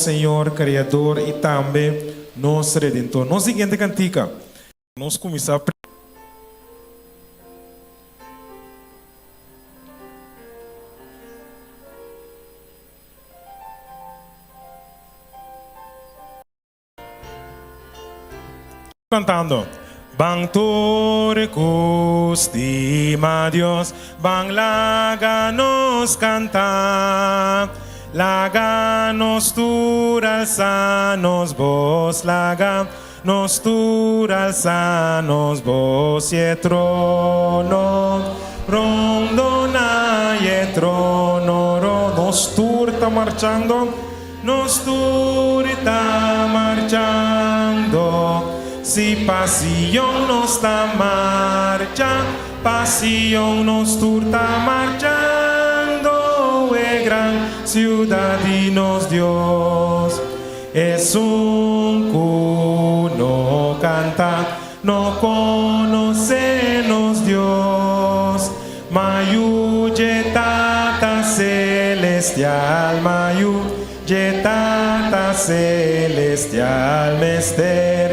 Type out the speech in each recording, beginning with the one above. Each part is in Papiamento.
Señor, Kreador i tambe nos Redentor. Nos siguiente kantika. Nos kuminsá. Cantando. Ban tur cu stima Dios, ban laga nos canta. Laga nos tur alsa nos bos, laga nos tur alsa nos bos y e trono rondona y e trono ro. Nos tur ta marchando. Nos tur ta marchando, si pa Sion nos ta marcha, pa Sion nos tur ta marchando, e gran ciudad di nos Dios. Esun cu no canta no conoce nos Dios. Ma yu dje Tata Celestial, ma yu dje Tata Celestial mester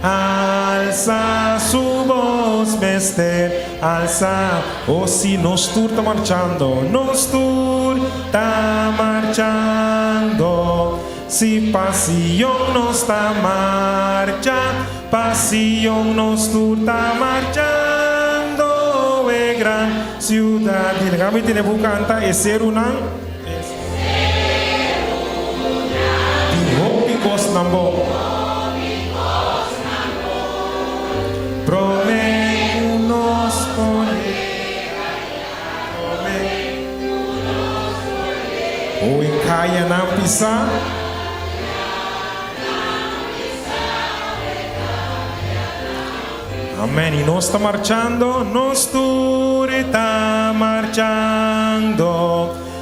alsa su bos, mester alsa. O si nos tur ta marchando, nos tur ta marchando, si pa Sion nos ta marcha. Pa Sion nos tur ta marchando, e gran ciudad di. Laga mi tene bo canta e serunan. Di hopi cosnan bon. Prome cu nos por yega Prome cu e cayanan pisa. Amen. Y nos ta marchando, nos tur ta marchando.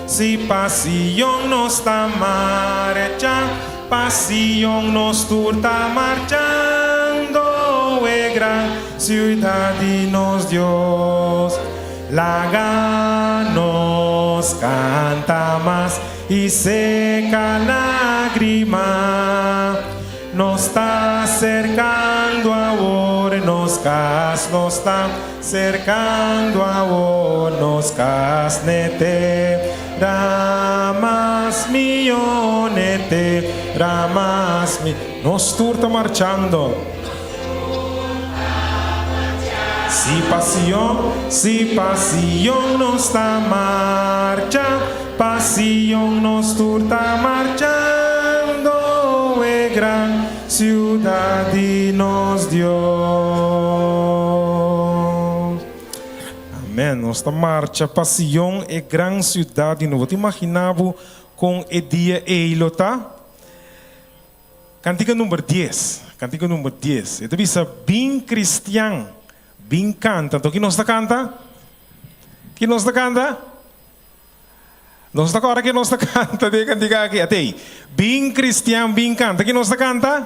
Si pa Sion nos ta marcha, pa Sion nos tur ta marchando. E gran ciudad di nos Dios. Laga nos canta mas. I seka lágrima. Nos ta serkando awor nos kas, nos ta serkando awor nos kas n'e tera mas mihó, n'e tera mas mi. Nos tur ta marchando. Si pa Sion, si pa Sion nos ta marcha, pa Sion nos tur ta marchando, e gran ciudad di nos Dios. Amen. Nos ta marcha pa Sion, e gran ciudad di nos. Bo ta imagina bo con e dia ei lo ta? Kantika number dies, kantika number dies. E ta bisa, Bin kristian, bin kanta. Anto ki nos ta kanta? Ki nos ta kanta? Nos ta kòrda ki nos ta kanta den e kantika aki. Atei, Bin kristian, bin kanta. Ki nos ta kanta?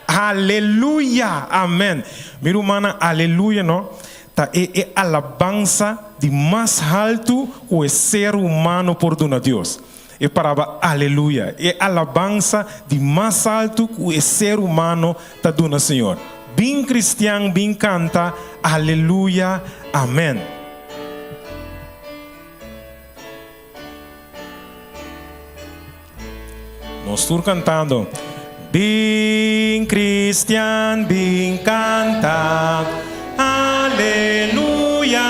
Aleluya! Amen! Mi rumannan, aleluya no ta e e alabansa di mas haltu ku e ser humano por duna Dios. E paraba Aleluya, e alabansa di mas altu ku e ser humano ta duna Señor. Bin kristian bin kanta Aleluya, amen. Nos tur kantando. Bin kristian bin kanta Aleluya,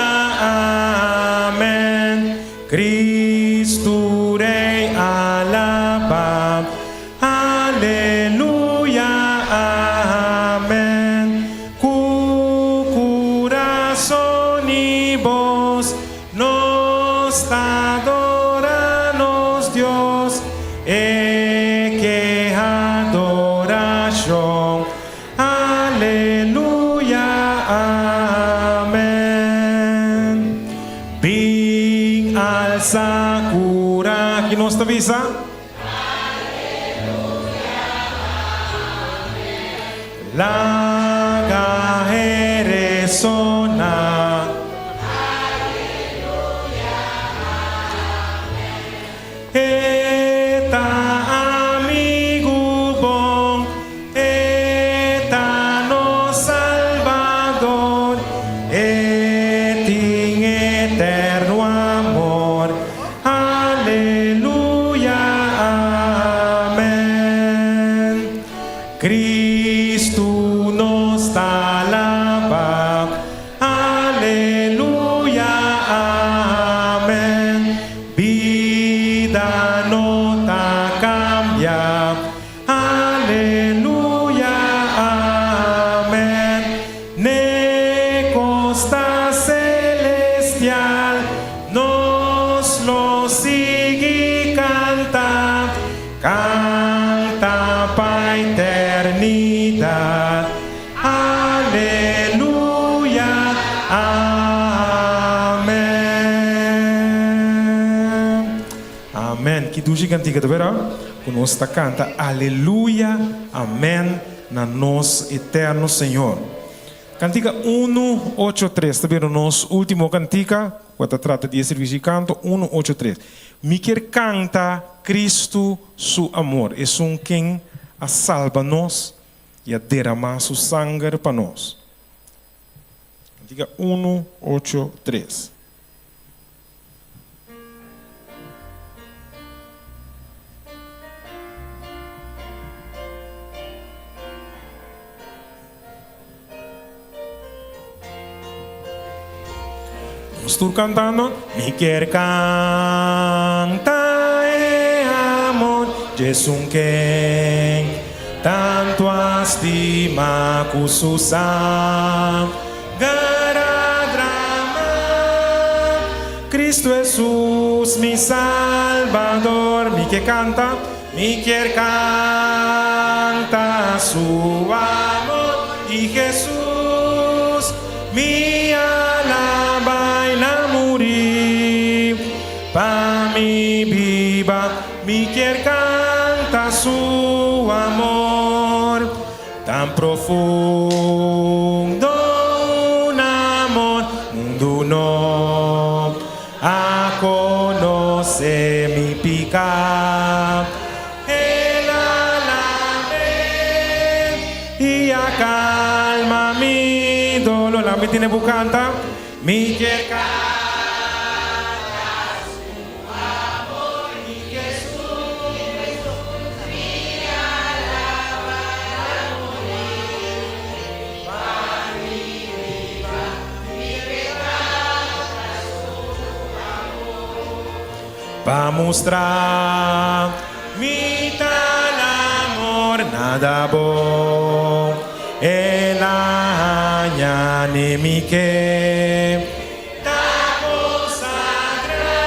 amen. Cristo Rey alaba, Aleluya, amen. Cu curason y bos nos ta adora nos Dios, E ke adoracion. Aleluya, amen. Bin alsa cura. Ki nos ta bisa? Aleluya, amen. Laga he resona. Aleluya, amen. E ta ami. Aleluya, Amen. Amen. Ki dushi kantika ta bera ku nos ta kanta Aleluya, Amen na nos eterno Señor. Kantika unu, ocho, tres ta bira nos ultimo kantika ku ta trata di e servisio di kanto, unu, ocho, tres. Mi kier kanta Kristu su amor, esun ken a salba nos i a deramá su sanger pa nos. Kantika unu, ocho, tres. Nos tur cantando. Mi kier canta e amor dj'esun ken tanto a stima cu su sanger a drama. Cristo Hesus mi Salbador. Mi kier canta. Mi kier canta su amor y Jesús mi alaba y la muri pa mi biba mi kier canta su amor tan profundo un amor mundo no A conoce mi pica, El a lam'e y a calma mi dolor. Laga mi tene bu canta, Mi kier canta su amor y Jesús mi alaba la morir pa mi biba. Pa mustra mi tal amor nada bo el a haña ni mi ke ta consagra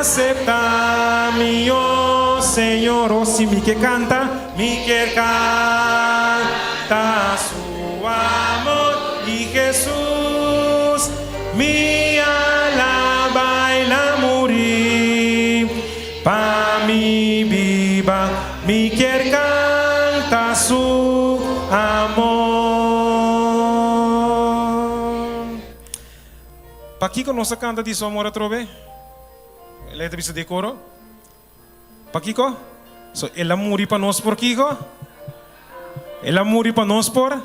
acepta mi oh Señor oh si mi ke canta mi kier canta su amor y Jesús mi alaba y la muri pa mi biba mi kier canta su amor. Pakiko nos a canta di su amor atrobe? Elei ta bisa di e coro. Pakiko? So el a muri pa nos por kiko? El a muri pa nos por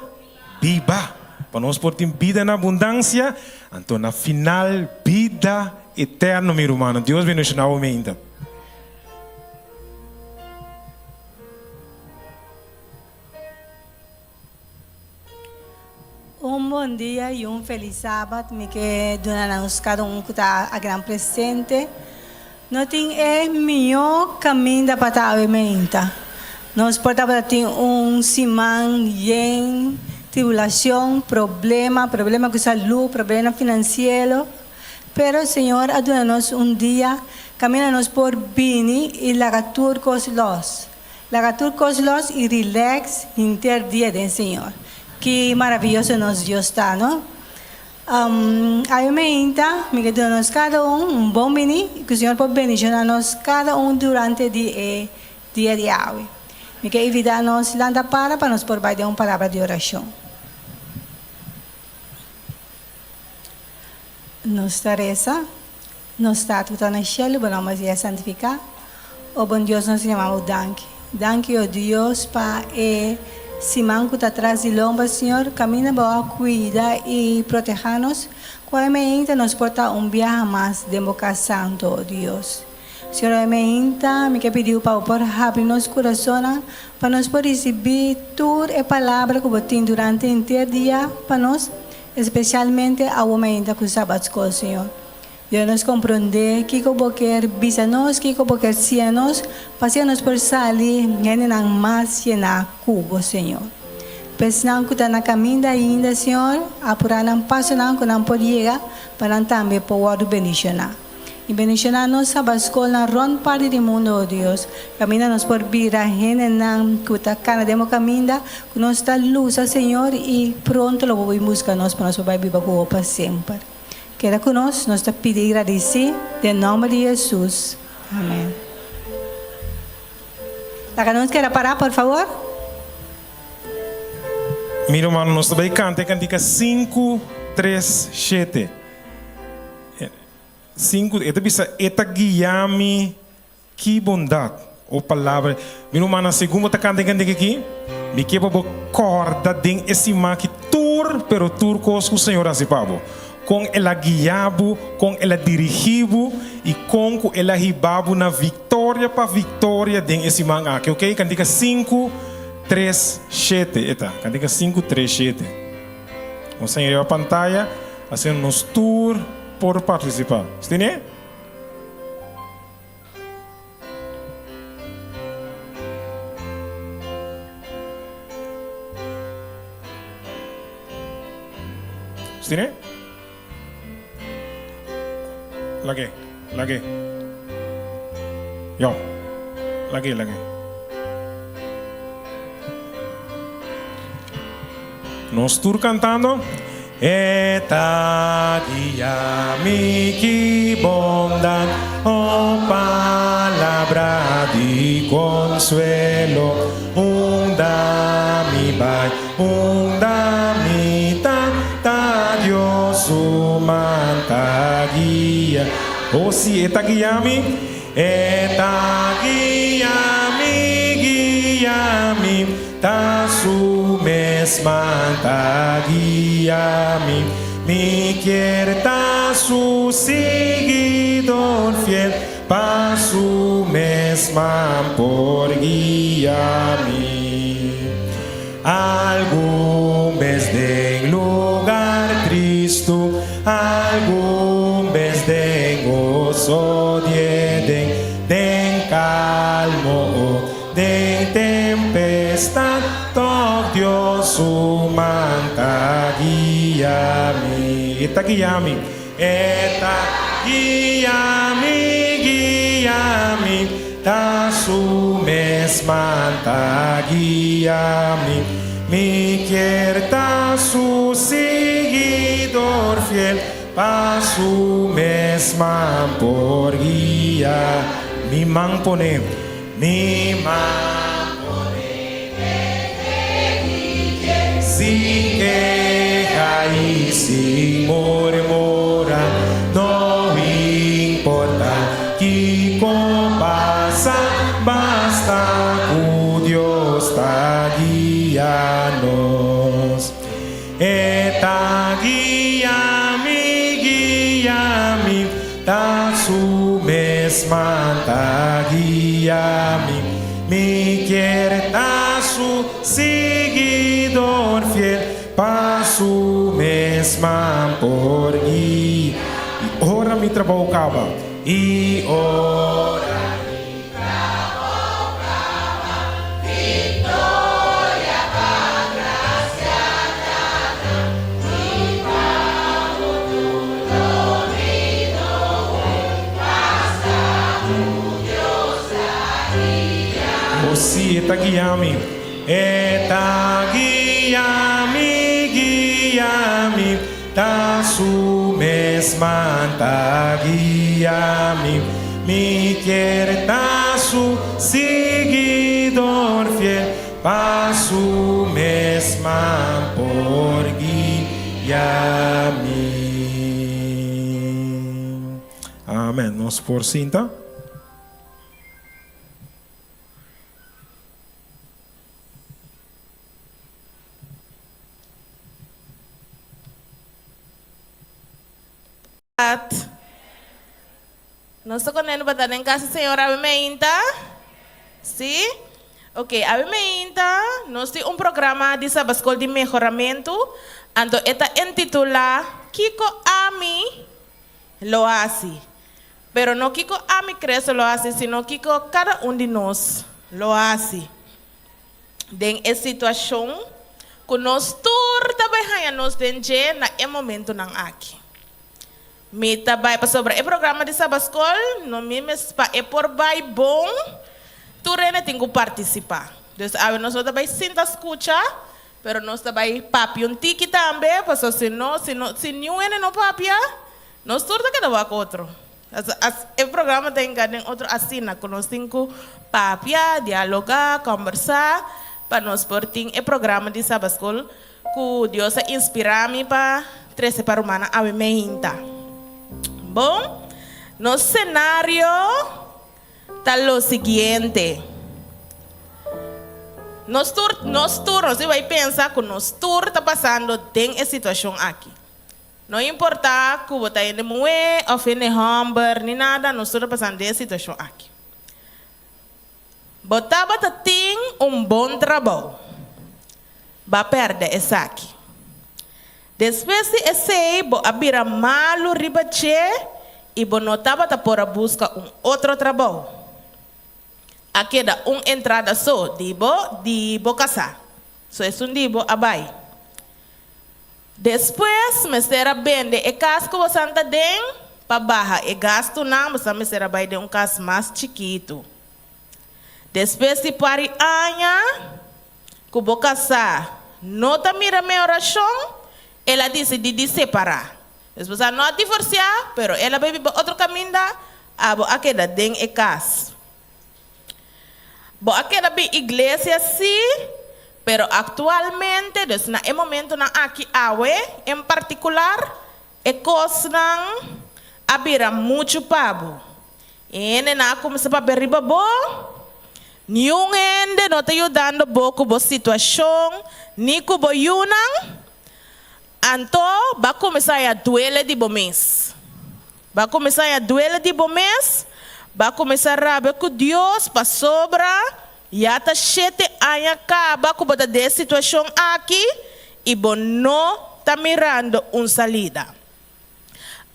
biba, pa nos por tin bida na abundansia, anto na final bida eterno, mi rumannan. Dios bendiciona bo meinta. Un bon dia y un feliz Sabat mi ke duna na nos cada un cu ta a gran presente. No tin e miho caminda pa ta awe meinta. Nos por tabata tin un siman yen tribulacion, problema, problema cu salud, problema financiero, pero Señor a duna nos un dia caminda nos por bini y laga tur cos los. Laga tur kos los i relax henter dia den Señor. Ki maraviyoso nos Dios ta, no? Awe meinta mi ke duna nos kada un un bon bini i ku Señor por bendiciona nos kada un durante di e dia di awe. Mi ke invita nos lanta para pa nos por bai den un palabra di oracion. Nos ta resa, Nos Tata ku ta na shelu, bo nomber sea santifiká. O bon Dios, nos ta yama bo danki. Danki, o Dios, pa e siman ku ta tras di lomba, Señor, kaminda bo a kuida i protehá nos, ku awe meinta nos por ta un biaha mas den bo kas santu, o Dios. Señor, awe meinta mi ke pidi bo pa bo por habri nos kurasonnan pa nos por risibí tur e palabra ku bo tin durante henter dia pa nos, Especialmente awo mainta cu Sabbat School, Señor. Yuda nos comprende kico Bo kier bisa nos, kico Bo kier siña nos, pa asina nos por sali hendenan mas llená cu Bo, Señor. P'esnan cu ta na caminda ainda, Señor, apura nan pasonan cu nan por yega pa nan tambe por wordo bendicioná. I bendishoná nos Sabaskolnan rònt parti di mundu, o Dios, kaminda nos por bira hendenan ku ta kana den bo kaminda, ku nos ta lusa, Señor, i pronto lo bo bin buska nos pa nos por bai biba ku bo pa semper. Keda ku nos, nos ta pidi i gradisí den nòmber di Hesus. Amèn. Laga nos keda pará, por fabor. Mi rumannan, nos ta bai kanta e kantika sinku, tres, shete. Sinku, e ta bisa, E ta guia mi ki bondat, o palabra. Mi rumannan, segun bo ta kanta e kantika aki, mi ke pa bo kòrda den e siman aki tur, pero tur kos ku Señor a hasi pa bo. Kon El a guia bo, kon El a dirigí bo i kon ku El a hiba bo na viktoria pa viktoria den e siman aki. Oke, kantika sinku, tres, shete e ta. Kantika sinku, tres, shete. Nos ta riba pantaya, asina nos tur por partisipá. Stine? Stine? Lag'é, lag'é. Yo, lag'é, lag'é. Nos tur cantando. E ta guia mi ki bondad, oh palabra di consuelo, unda mi bai, unda mi ta, ta Dios su man ta guia. Oh si, e ta guia mi, e ta guia mi, guia mi. Ta su mes man ta guia mi. Mi kier ta su siguidor fiel, pa su mes man por guia mi. Algun bes den lugar tristu, algun bes den goso di Eden, den kalmo o Den tempestad tòg Dios su man ta guia mi. E ta guia mi. E ta guia mi, guia mi. Ta su mes man ta guia mi. Mi kier ta su siguidor fiel, pa su mes man por guia mi. Man pone. Mi man pone sin keha i sin murmura, no importa kiko pasa, basta ku Dios ta guia nos. E ta guia mi, guia mi, ta su mes man ta guia mi. Mi kier ta su siguidor fiel, pa su mes man por guia. I ora mi trabou kaba, i ora mi trabou kaba, victoria pa gracia gana, mi pa otro lo mi no hui, basta cu Dios ta guia mi. O si, e ta guia mi. E ta guia mi, guia mi. Ta su mes man ta guia mi. Mi kier ta su siguidor fiel, pa su mes man por guia mi. Amen. Nos por sinta. Nos ta contento pa ta den casa Señor awe meinta? Si? Ok, awe meinta nos tin un programa di Sabascol di Mehoramentu, anto e ta entitula Kiko Ami Lo Hasi? Pero no kiko ami Creso lo hasi, sino kiko kada un di nos lo hasi. Den e situashon ku nos tur ta bai haña nos den dje na e momentunan aki. Mi ta bai pasobra e programa di Sabaskol no mi mes pa e por bai bon tur hende tin ku partisipá. Dus awe nos no ta bai sinta skucha pero nos ta bai papia un tiki tambe pasobra si no si no si niun hende no papia nos tur ta keda wak otro. E programa ta hinká den otro asina ku nos tin ku papia, dialogá, kòmbersá pa nos por tin e programa di Sabaskol Ku Dios a inspirá mi pa trese pa rumannan awe meinta. Bon, nos senario ta lo siguiente. Nos tur, nos tur, nos bai pensa ku nos tur ta pasando den e situashon aki. No importá ku bo ta hende muhé òf hende hòmber ni nada, nos tur ta pasando den e situashon aki. Bo tabata tin un bon trabou. Ba pèrdè esaki. Despues di esei bo a bira malu riba dje i bo no tabata por a buska un otro trabou. A keda un entrada so di bo di bo kasá. So esun di bo a bai. Despues mester a bende e kas ku bosan ta den pa baha e gastunan, bosan mester a bai den un kas mas chikitu. Despues di par di aña ku bo kasá no ta mira mehorashon, el a disidí di separá. Despues a no a divorsiá, pero el a bai biba otro kaminda, abo a keda den e kas. Bo a keda bin iglesia sí, pero aktualmente, dus na e momentunan aki awe en partikular, e kosnan a bira muchu pa bo. E hendenan a kuminsá papia riba bo. Niun hende no ta yudando bo ku bo situashon ni ku bo yunan. Anto bo a kuminsá haña duele di bo mes. Bo a kuminsá haña duele di bo mes, bo a kuminsá rabia ku Dios pasobra ya ta shete aña kaba ku bo ta den e situashon aki i bo no ta mirando un salida.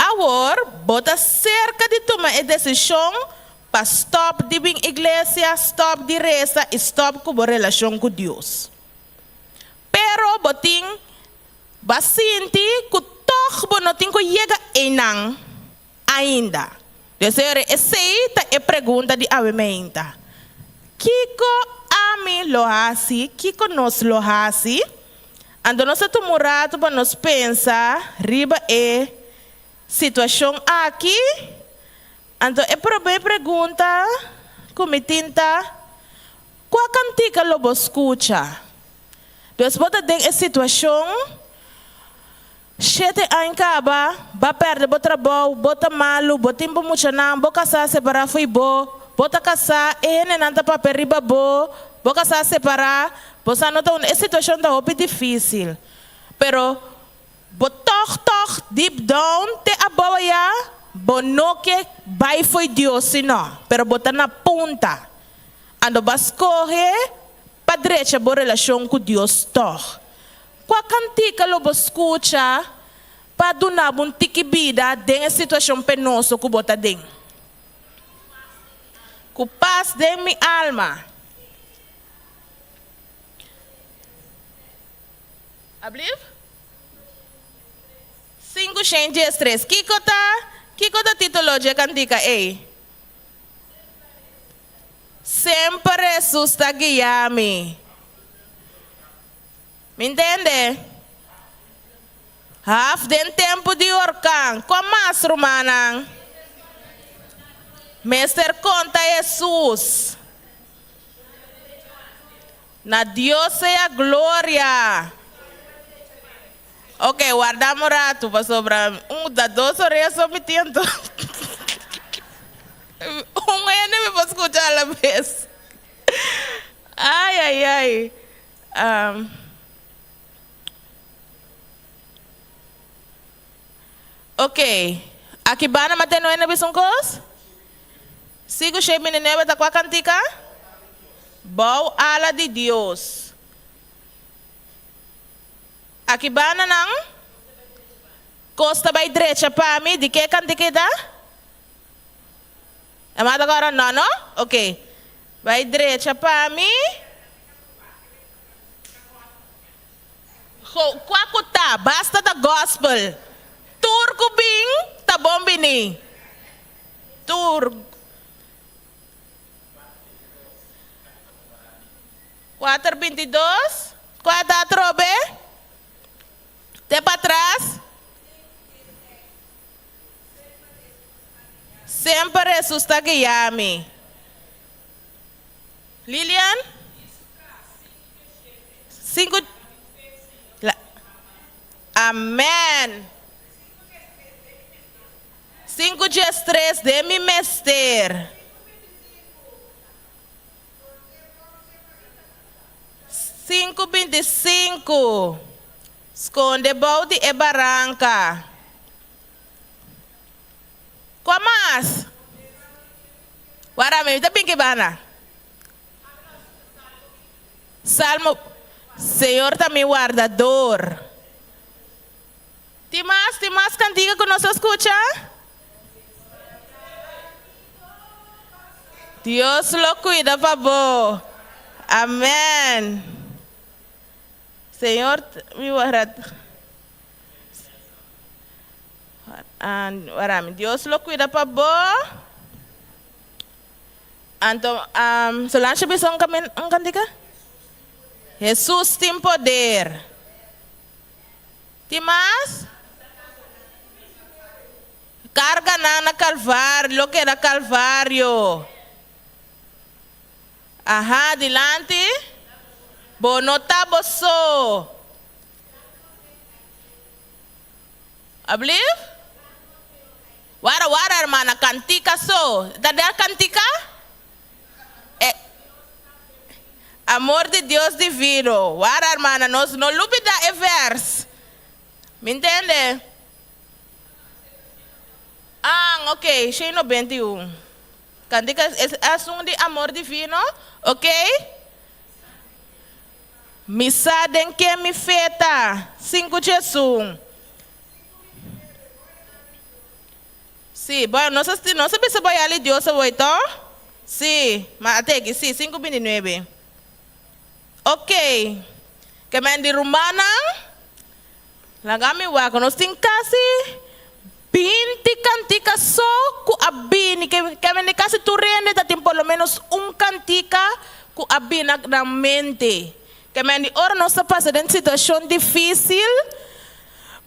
Awor bo ta serka di tuma e desishon pa stòp di bin iglesia, stòp di resa i stòp ku bo relashon ku Dios. Pero bo tin Bo a sinti ku tòg bo no tin ku yega einan ainda. Desere esei ta e pregunta di awe meinta. Kiko ami lo hasi? Kiko nos lo hasi? Anto nos a tuma un ratu pa nos pensa riba e situashon aki. Anto e promé pregunta ku mi tin ta, Kua kantika lo bo skucha? Dus bo ta den e situashon, shete aña kaba, ba pèrdè bo trabou, bo ta malu, bo tin bo muchanan, bo kasá a separá fo'i bo, bo ta kasá, e hendenan ta papia riba bo, bo kasá a separá, bo sa no ta unda, e situashon ta hopi difísil. Pero bo tòg tòg deep down te abou ayá bo no ke bai fo'i Dios si no, pero bo ta na punta. Anto bo a skohe pa drecha bo relashon ku Dios tòg. Kua kantika lo bo skucha pa duna bo un tiki bida den e situashon penoso ku bo ta den? Ku pas den mi alma. Ablief? Sinku shen diestres. Kiko ta kiko ta titulo dje kantika ei? Semper Hesus ta guia mi. Mi ntende? Haf den tempu di orkan. Kua mas, rumannan? Mester konta Hesus. Na Dios sea gloria. Ok, warda un ratu pasobra un ta dos orea so mi tin anto un hende mi por skucha a la bes. Ai ai ai. Ok, aki banda mate no hende bisa un kos? Sigu shei bini nuebe ta kua kantika? Bou ala di Dios. Aki banda nan kos ta bai drecha pa mi di ke kantikita? E mata kora no no? Ok bai drecha pa mi. Go kua ku ta basta ta gospel tur ku bin. ta bon bini. Tur. Kuater bintidos. Kua ta atrobe? Te patras. Semper Hesus ta guia mi. Lilian? Sinku La Amen. Sinku diestres den mi mester. Sinku bintisinku Skonde bou di e baranka. Kua mas? Wara mi ta bin ki banda. Salmo Señor ta mi wardador. Tin mas? Tin mas kantika ku nos a skucha? Dios lo kuida pa bo. Amen. Señor mi wardador. Wara mi. Dios lo kuida pa bo. Anto, Solange bisa un un kantika? Hesus tin poder. Tin mas? Karga nan na Kalvario, lo keda Kalvario. Aha, dilanti. Bo no ta bo so. Ablief? Wara wara hermana, kantika so. Ta den kantika? E Amor di Dios divino. Wara hermana, nos no lubida e vers. Mi ntende? Ah, ok, 191. Kantika es asun di amor divino, ok? Mi sa den ken mi fe ta, sinku djesun. Sí, bueno, nos a, nos a bisa bai ali Dios awor, to? Sí, ma a teki, sí, 5:29. Ok, ke men di rumannan, laga mi wak, nos tin kasi 20 kantika so ku a bini, ke, ke men di kasi tur hende ta tin por lo menos un kantika ku a bini na nan mente. Ke men di ora nos ta pasa den situashon difísil,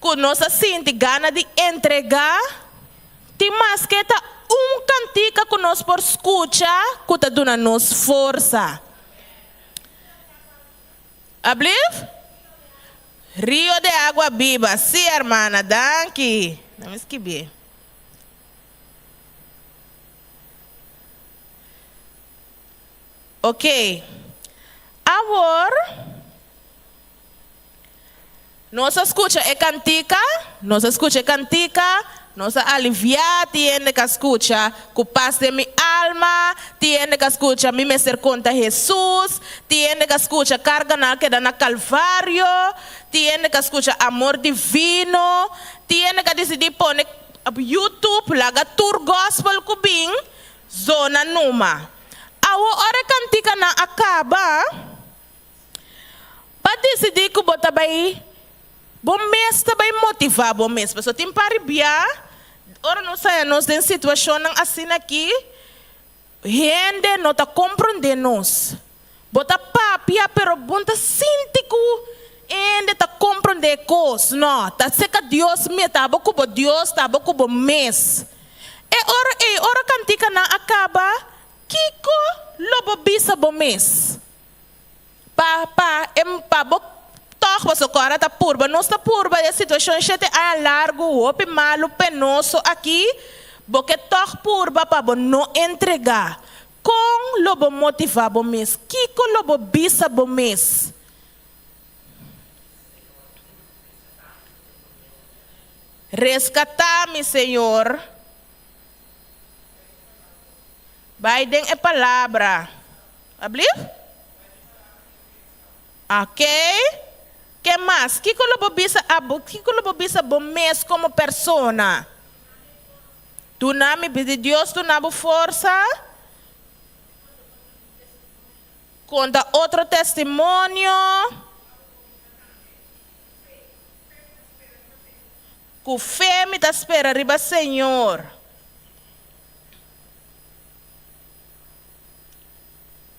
ku nos a sinti gana di entregá, tin maske ta un kantika ku nos por skucha ku ta duna nos forsa. Ablief? Rio de agua biba. Sí, hermana, danki. Na mi skibié. Ok. Awor. Nos a skucha e kantika, nos a skucha e kantika, nos a aliviá, tin hende ka skucha ku pas den mi alma, tin hende ka skucha mi mester konta Hesus, tin hende ka skucha karganan a keda na Kalvario, tin hende ka skucha amor divino, tin hende ka disidí pone YouTube laga tur gospel ku bin zona numa. Awor ora e kantikanan a kaba. Pa disidí ku bo ta bai, bo mes ta bai motivá bo mes. Pasobra tin par di bia, ora nos haña nos den situashonnan asina akí, hende no ta komprondé nos. Bo ta papia, pero bo no ta sinti ku hende ta komprondé e kos. No, ta serka Dios mes, ta abo ku bo Dios, ta abo ku bo mes. E ora ei, ora kantikanan a kaba, kiko lo bo bisa bo mes? Pa pa e pa bo tòg paso kòrda ta purba. Nos ta purba e situashon shete aña largu, hopi malu, penoso aki. Bo ke tòg purba pa bo no entregá. Kon lo bo motivá bo mes? Kiko lo bo bisa bo mes? Reskatá mi, Señor. Bai den e palabra. Ablief? Ok. Ke mas? Kiko lo bo bisa abo, kiko lo bo bisa bo mes komo persona? Duna mi, pidi Dios duna bo forsa. Konta otro testimonio. Ku fe mi ta spera riba Señor.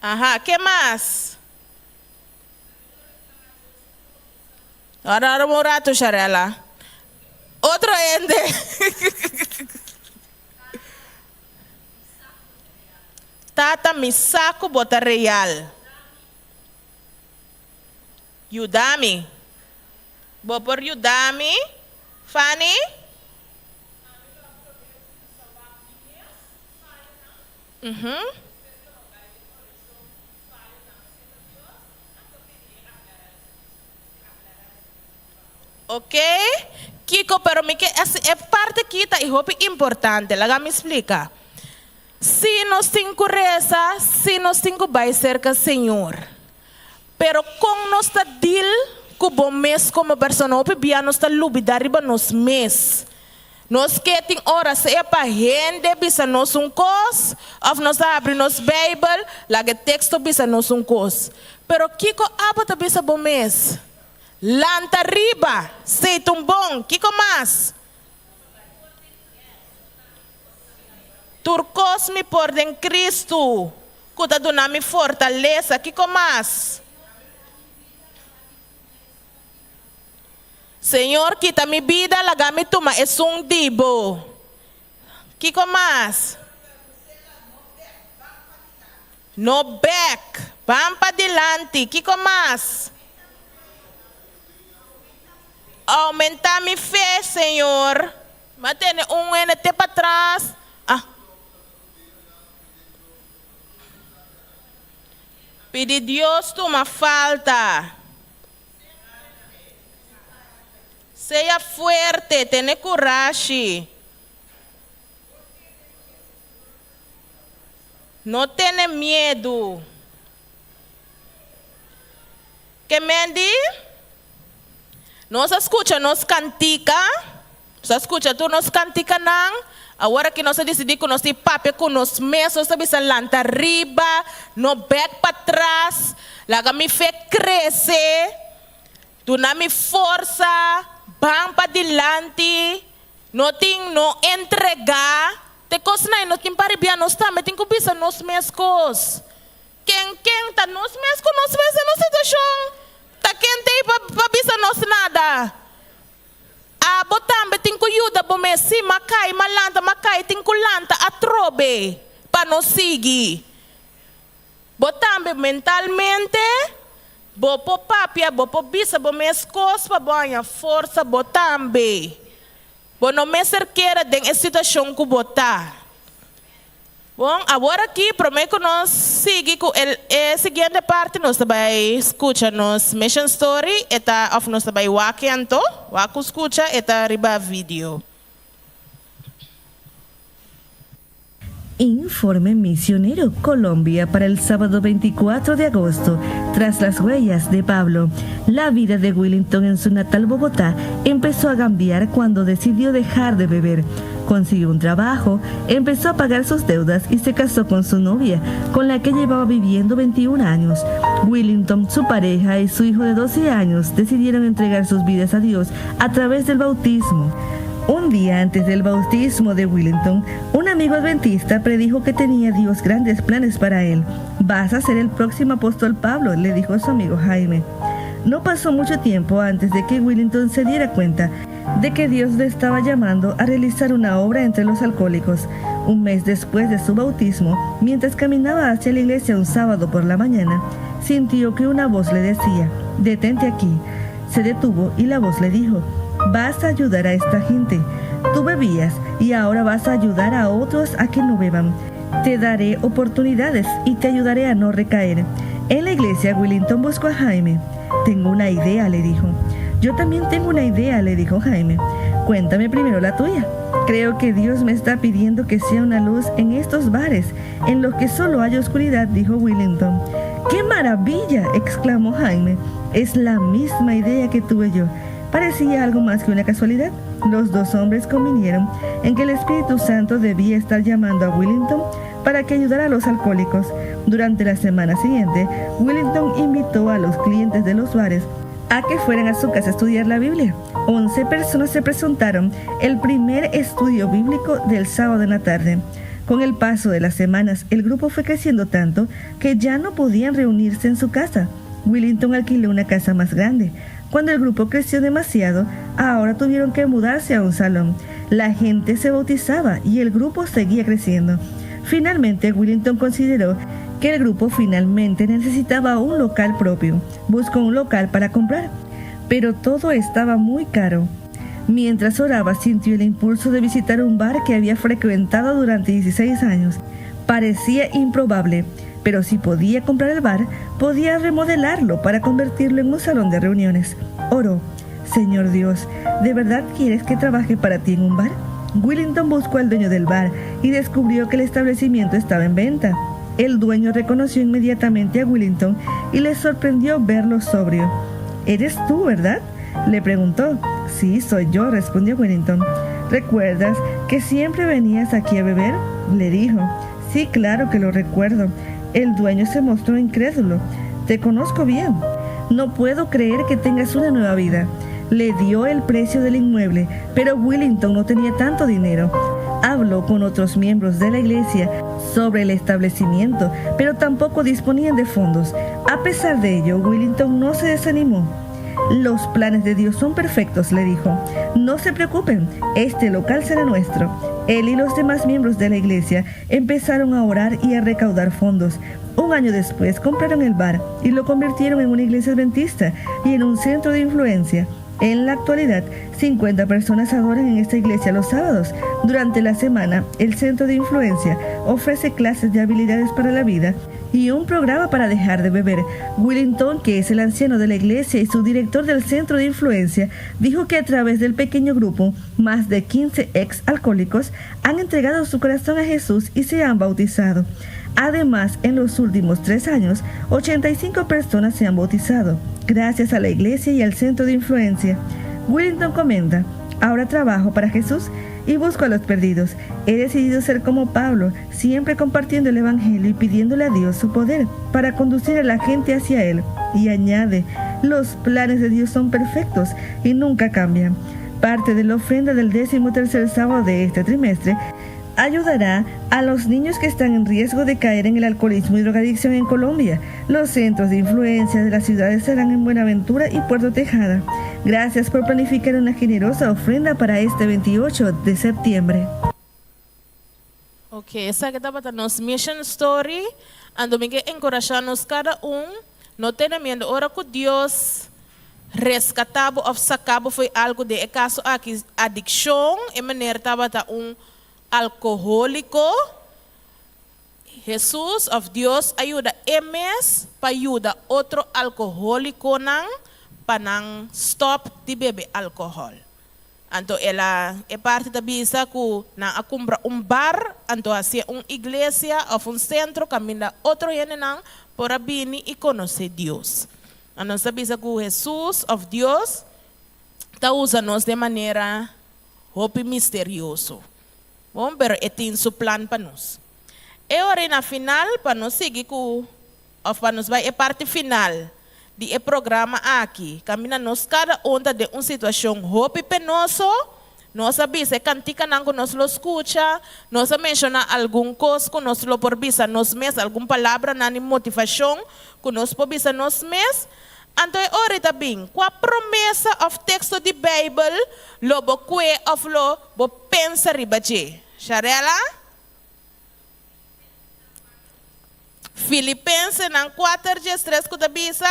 Aha, ke mas? Ora ora un rato Sharella. Otro hende. Tata mi sa ku bo ta real. Yuda mi. Bo por yuda mi, Fanny? Mhm. Ok, kiko pero mi ke e parte aki ta e hopi importante, laga mi splika. Si nos tin ku resa, si nos tin ku bai serka Señor. Pero kon nos ta deal ku bo mes komo persona? Hopi bia nos ta lubida riba nos mes. Nos ke tin ora sea pa hende bisa nos un kos òf nos ta habri nos Beibel laga e teksto bisa nos un kos. Pero kiko abo ta bisa bo mes? Lanta riba! Seita un bon! Kiko mas? Tur kos mi por den Kristu ku ta duna mi fortalesa. Kiko mas? Señor kita mi bida laga mi tuma esun di bo. Kiko mas? No bek, ban padilanti. Kiko mas? Aumenta mi fe, Señor. Mi a tene un hende te patras. Ah. Pidi Dios tuma falta. Sea fuerte, tene kurashi. No tene miedu. Ke men di? Nos a skucha nos kantika, nos a skucha tur nos kantikanan. Awor aki nos a disidí ku nos tin papia ku nos mes, nos ta bisa lanta riba, no bèk patras, laga mi fe krese, duna mi forsa, ban padilanti, no tin no entregá. Te kosnan ei no tin paribia, nos tambe tin ku bisa nos mes kos. Ken ken ta nos mes ku nos mes den nos situashon? Ta ken t'ei pa pa bisa nos nada? Abo tambe tin ku yuda bo mes. Sí, m'a kai, m'a lanta, m'a kai, tin ku lanta atrobe pa no sigui. Bo tambe mentalmente bo por papia, bo por bisa bo mes kos pa bo haña forsa bo tambe. Bo no mester keda den e situashon ku bo ta. Bon, awor aki, promé ku nos sigui ku e e siguiente parti, nos ta bai skucha nos mission story, e ta, òf nos ta bai wak e anto, wak ku skucha, e ta riba video. Informe Misionero Colombia para el sábado 24 de agosto, tras las huellas de Pablo. La vida de Willington en su natal Bogotá empezó a cambiar cuando decidió dejar de beber. Consiguió un trabajo, empezó a pagar sus deudas y se casó con su novia, con la que llevaba viviendo 21 años. Willington, su pareja y su hijo de 12 años decidieron entregar sus vidas a Dios a través del bautismo. Un día antes del bautismo de Willington, un amigo adventista predijo que tenía Dios grandes planes para él. Vas a ser el próximo apóstol Pablo, le dijo a su amigo Jaime. No pasó mucho tiempo antes de que Willington se diera cuenta de que Dios le estaba llamando a realizar una obra entre los alcohólicos. Un mes después de su bautismo, mientras caminaba hacia la iglesia un sábado por la mañana, sintió que una voz le decía, detente aquí. Se detuvo y la voz le dijo, vas a ayudar a esta gente. Tú bebías y ahora vas a ayudar a otros a que no beban. Te daré oportunidades y te ayudaré a no recaer. En la iglesia, Willington buscó a Jaime. Tengo una idea, le dijo. Yo también tengo una idea, le dijo Jaime. Cuéntame primero la tuya. Creo que Dios me está pidiendo que sea una luz en estos bares, en los que solo hay oscuridad, dijo Willington. ¡Qué maravilla! exclamó Jaime. Es la misma idea que tuve yo. Parecía algo más que una casualidad. Los dos hombres convinieron en que el Espíritu Santo debía estar llamando a Willington para que ayudara a los alcohólicos. Durante la semana siguiente, Willington invitó a los clientes de los bares. a que fueran a su casa a estudiar la Biblia. 11 personas se presentaron el primer estudio bíblico del sábado en la tarde. Con el paso de las semanas, el grupo fue creciendo tanto que ya no podían reunirse en su casa. Willington alquiló una casa más grande. Cuando el grupo creció demasiado, ahora tuvieron que mudarse a un salón. La gente se bautizaba y el grupo seguía creciendo. Finalmente, Willington consideró que el grupo finalmente necesitaba un local propio. Buscó un local para comprar, pero todo estaba muy caro. Mientras oraba, sintió el impulso de visitar un bar que había frecuentado durante 16 años. Parecía improbable, pero si podía comprar el bar, podía remodelarlo para convertirlo en un salón de reuniones. Oró, Señor Dios, ¿de verdad quieres que trabaje para ti en un bar? Willington buscó al dueño del bar y descubrió que el establecimiento estaba en venta. El dueño reconoció inmediatamente a Willington y le sorprendió verlo sobrio. ¿Eres tú, verdad? Le preguntó. Sí, soy yo, respondió Willington. ¿Recuerdas que siempre venías aquí a beber? Le dijo. Sí, claro que lo recuerdo. El dueño se mostró incrédulo. Te conozco bien. No puedo creer que tengas una nueva vida. Le dio el precio del inmueble, pero Willington no tenía tanto dinero. Habló con otros miembros de la iglesia sobre el establecimiento, pero tampoco disponían de fondos. A pesar de ello, Willington no se desanimó. Los planes de Dios son perfectos, le dijo. No se preocupen, este local será nuestro. Él y los demás miembros de la iglesia empezaron a orar y a recaudar fondos. Un año después compraron el bar y lo convirtieron en una iglesia adventista y en un centro de influencia. En la actualidad, 50 personas adoran en esta iglesia los sábados. Durante la semana, el centro de influencia ofrece clases de habilidades para la vida y un programa para dejar de beber. Willington, que es el anciano de la iglesia y su director del centro de influencia, dijo que a través del pequeño grupo, más de 15 ex alcohólicos han entregado su corazón a Jesús y se han bautizado. Además, en los últimos 3 años, 85 personas se han bautizado, gracias a la iglesia y al centro de influencia. Willington comenta, ahora trabajo para Jesús y busco a los perdidos. He decidido ser como Pablo, siempre compartiendo el Evangelio y pidiéndole a Dios su poder para conducir a la gente hacia Él. Y añade, los planes de Dios son perfectos y nunca cambian. Parte de la ofrenda del 13º sábado de este trimestre ayudará a los niños que están en riesgo de caer en el alcoholismo y drogadicción en Colombia. Los centros de influencia de las ciudades serán en Buenaventura y Puerto Tejada. Gracias por planificar una generosa ofrenda para este 28 de septiembre. Ok, esaki tabata nos mission story. Anto mi ke enkurashá nos kada un, no tene miedu ora ku Dios reskatá bo òf saka bo fo'i algu, den e kaso aki adikshon, e meneer tabata un alkohóliko. Hesus òf Dios a yuda e mes pa yuda otro alkohólikonan pa nan stòp di bebe alkohòl. Anto el a, e parti ta bisa ku nan a kumpra un bar, anto hasié un iglesia òf un sentro kaminda otro hendenan por a bini i konosé Dios. Anto nos ta bisa ku Hesus òf Dios ta usa nos den manera hopi misterioso. Bon, pero e tin su plan pa nos. E ora na final, pa nos sigui ku, òf pa nos bai e parti final di e programa aki, kaminda nos kada un ta den un situashon hopi penoso, nos a bisa e kantikanan ku nos lo skucha, nos a menshoná algun kos ku nos lo por bisa nos mes, algun palabranan di motivashon ku nos por bisa nos mes. Anto e ora ta bin, kua promesa òf teksto di Beibel lo bo kue òf lo bo pensa riba dje? Sharela? Filipensenan kuater diestres ku ta bisa,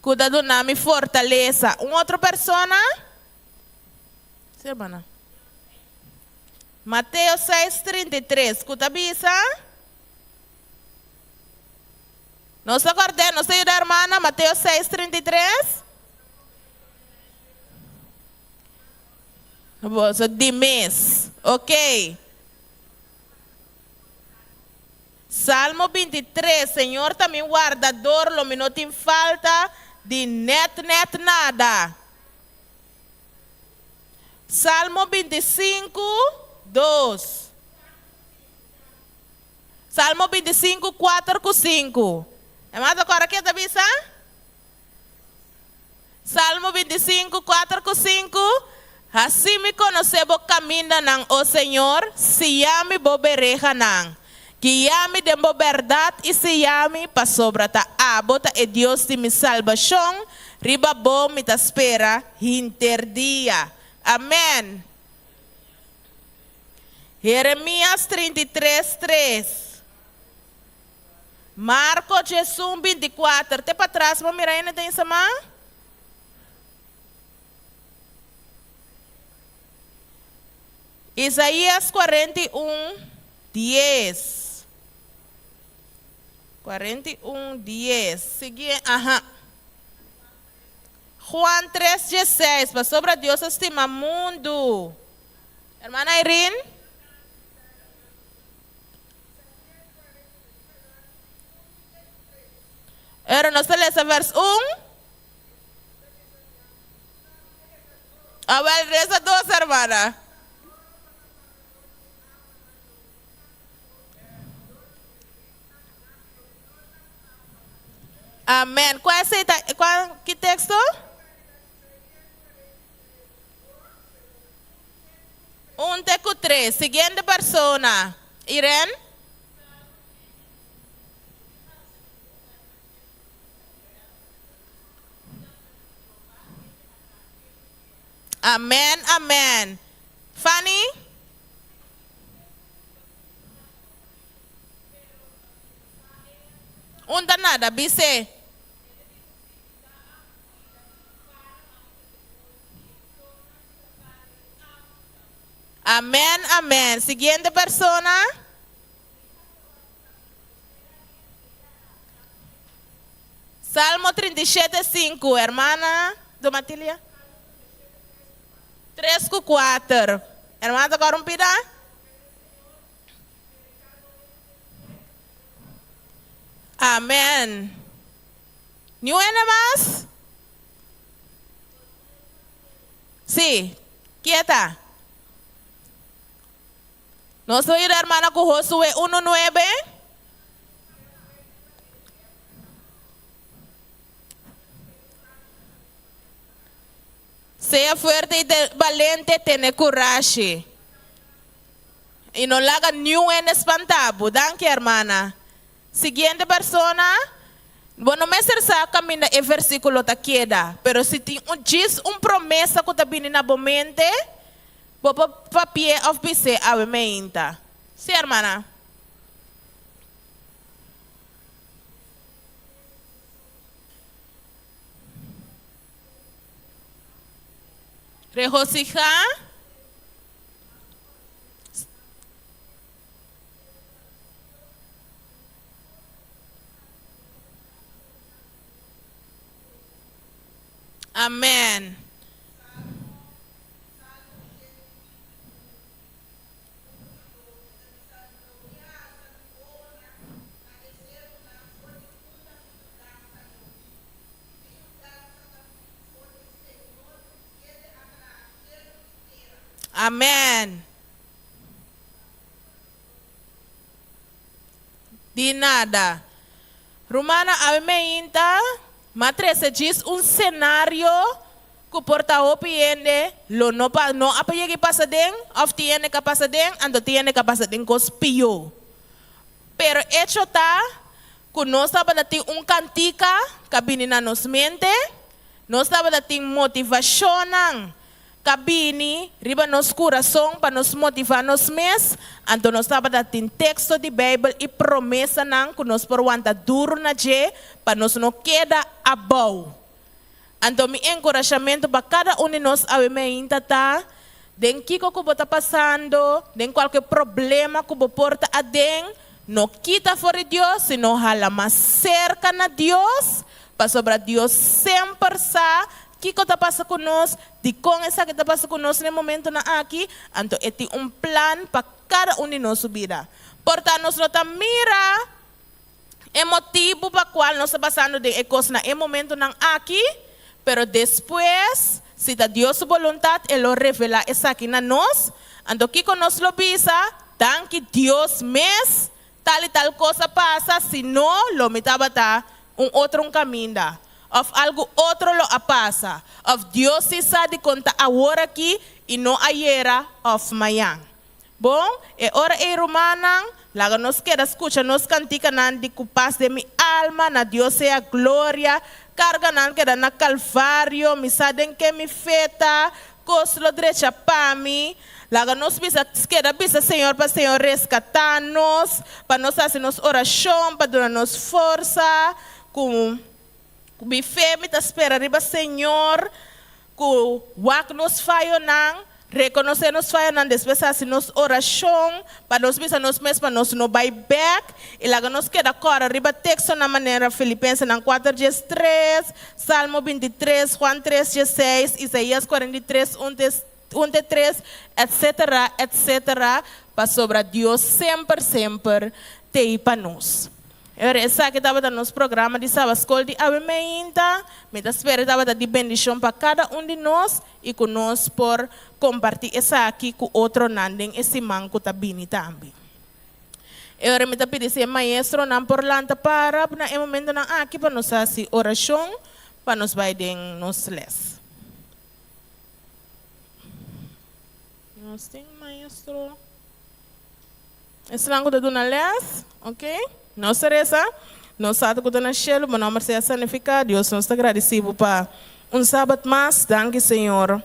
Ku ta duna mi fortalesa. Un otro persona? Sí, hermana. Mateo seis, 33, ku ta bisa? Nos ta kòrd'é, nos ta yuda hermana, Mateo seis, 33. Boso di mes. Ok. Salmo 23, Señor ta mi wardador, lo mi no tin falta di nèt nèt nada. Salmo 25, dos. Salmo 25, kuater ku sinku. E mas ta kòrda ke ta bisa? Salmo 25, 4 ku 5. Hasi mi konosé bo kamindanan, o Señor, siña mi bo berehanan. Guia mi den bo bèrdat i siña mi, pasobra ta abo ta e Dios di mi salbashon, riba bo mi ta spera hinter dia. Amèn. Jeremias 33, 3. Marko 11, 24. Te patras bo mira hende ta insamá? Isaías 41, 10. 41, 10. Sigui, aha. Juan 3, 16. Pasobra Dios a stima mundu. Hermana Irene? Pero nos ta lesa vers 1. Awel, lesa 2, hermana. Amén. Cuál es cuál, qué texto? Un te ku tres. Siguiente persona. Irene? Amèn, amèn. Fanny? Un ta nada, bis'é. Amèn, amèn. Siguiente persona. Salmo 37, 5. Hermana Domatilia. 3 ku 4. Hermana ta kòrda un pida? Amèn. Niun hende mas? Sí, kieta. Nos lo yuda hermana ku Josué 1, 9. Sea fuerte i balente, tene kurashi. I no laga niun hende spantá bo. Danki, hermana. Siguiente persona. Bo no mester sa kaminda e versíkulo ta keda, pero si tin un djis un promesa ku ta bini na bo mente, bo por papi'é òf bis'é awe meinta. Sí, hermana. Regosihá. Amèn. Amèn. Di nada. Rumannan, awe meinta m'a trese djis un senario ku por ta hopi hende lo no pa no a yega i pasa den òf tin hende ku a pasa den, anto tin hende ku a pasa den kos pió. Pero echo ta ku nos tabata tin un kantika ku a bini na nos mente, nos tabata tin motivashonnan Ka bini riba nos kurason pa nos motivá nos mes, anto nos tabata tin teksto di Beibel i promesanan ku nos por wanta duru na dje pa nos no keda abou. Anto mi enkurashamentu pa kada un di nos awe meinta ta, den kiko ku bo ta pasando, den kualke problema ku bo por ta aden, no kita for di Dios, sino hala mas serka na Dios, pasobra Dios semper sa Kiko ta pasa ku nos? Dikon esaki ta pasa ku nos na e momentonan aki? Anto e tin un plan pa kada un di nos su bida. Por ta nos no ta mira e motibu pa kual nos ta pasando den e kos na e momentonan aki, pero despues, si ta Dios su boluntat, e lo revelá esaki na nos. Anto kiko nos lo bisa? Danki Dios mes, tal i tal kos a pasa, si no, lo mi tabata un otro un kaminda. Òf algu otro lo a pasa. Òf Dios si sa dikon ta awor akí i no ayera òf mañan. Bon, e ora ei rumannan, laga nos keda skucha nos kantikanan di ku pas den mi alma, na Dios sea gloria, karganan keda na Kalvario, mi sa den ke mi fe ta, kos lo drecha pa mi. Laga nos bisa keda bisa Señor pa Señor reskatá nos, pa nos hasi nos orashon, pa duna nos forsa, ku Ku mi fe mi ta spera riba Señor ku wak nos fayonan, rekonosé nos fayonan, despues hasi nos orashon pa nos bisa nos mes pa nos no bai bèk i laga nos keda kòrda riba tekstonan manera Filipensenan kuater diestres, Salmo bintitres, Juan tres diesseis, Isaías kuarenta i tres un te un te tres, etsetera, etsetera, pasobra Dios semper semper t'ei pa nos. Ora esaki tabata nos programa di Sabaskol di awe meinta. Mi ta spera e tabata di bendishon pa kada un di nos i ku nos por kompartí esaki ku otronan den e siman ku ta bini tambe. E ora mi ta pidi si e maestronan por lanta para na e momentonan aki pa nos hasi orashon pa nos bai den nos lès. Nos tin maestro. Esnan ku ta duna lès, ok. Nos ta resa, Nos Tata ku ta na shelu, bo nòmber sea santifiká. Dios, nos ta gradisí bo pa un sabat mas. Danki, Señor,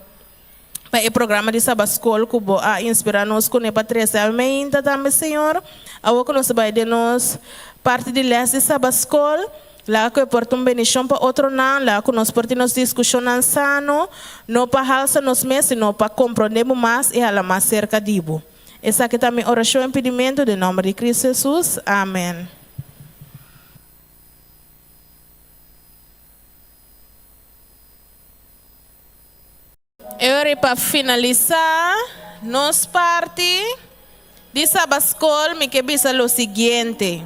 pa e programa di Sabat Skol ku bo a inspirá nos kuné pa trese awe meinta tambe, Señor. Awor ku nos ta bai den nos parti di lès di Sabat Skol, laga ku e por ta un bendishon pa otronan, laga ku nos por tin nos diskushonnan sano, no pa halsa nos mes, sino pa komprondé bo mas i hala mas serka di bo. Esaki ta mi orashon i pidimentu den nòmber di Kristu Hesus. Amen. E ora i pa finalisá nos parti di Sabaskol mi ke bisa lo siguiente.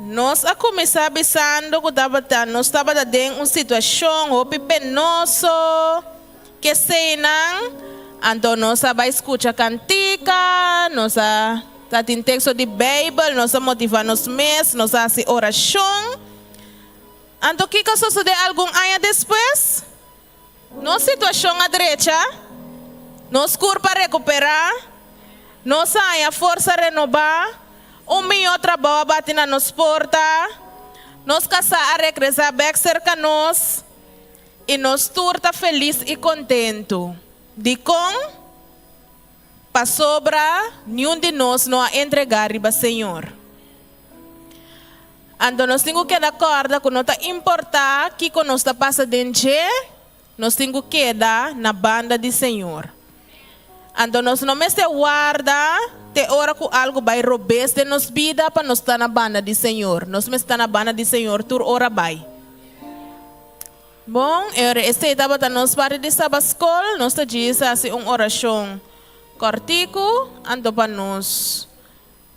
Nos a kuminsá bisando ku tabata nos tabata den un situashon hopi penoso, keseinan, anto nos a bai skucha kantika, nos a ta tin teksto di Beibel, nos a motivá nos mes, nos a hasi orashon. Anto kiko a sosodé algun aña despues? Nos situashon a drecha, nos kurpa a rekuperá, nos a haña forsa renobá, un mihó trabou a bati na nos porta, nos kasá a regresá bèk serka nos i nos tur ta felis i kontentu. Dikon? Pasobra niun di nos no a entregá riba Señor. Anto nos tin ku keda kòrda ku no ta importá kiko nos ta pasa den dje, nos tin ku keda na banda di Señor. Anto nos no mester warda te ora ku algu bai robes den nos bida pa nos ta na banda di Señor. Nos mester ta na banda di Señor tur ora bai. Bon, e ora esei tabata nos parti di Sabaskol, nos ta djis hasi un orashon kòrtiku anto pa nos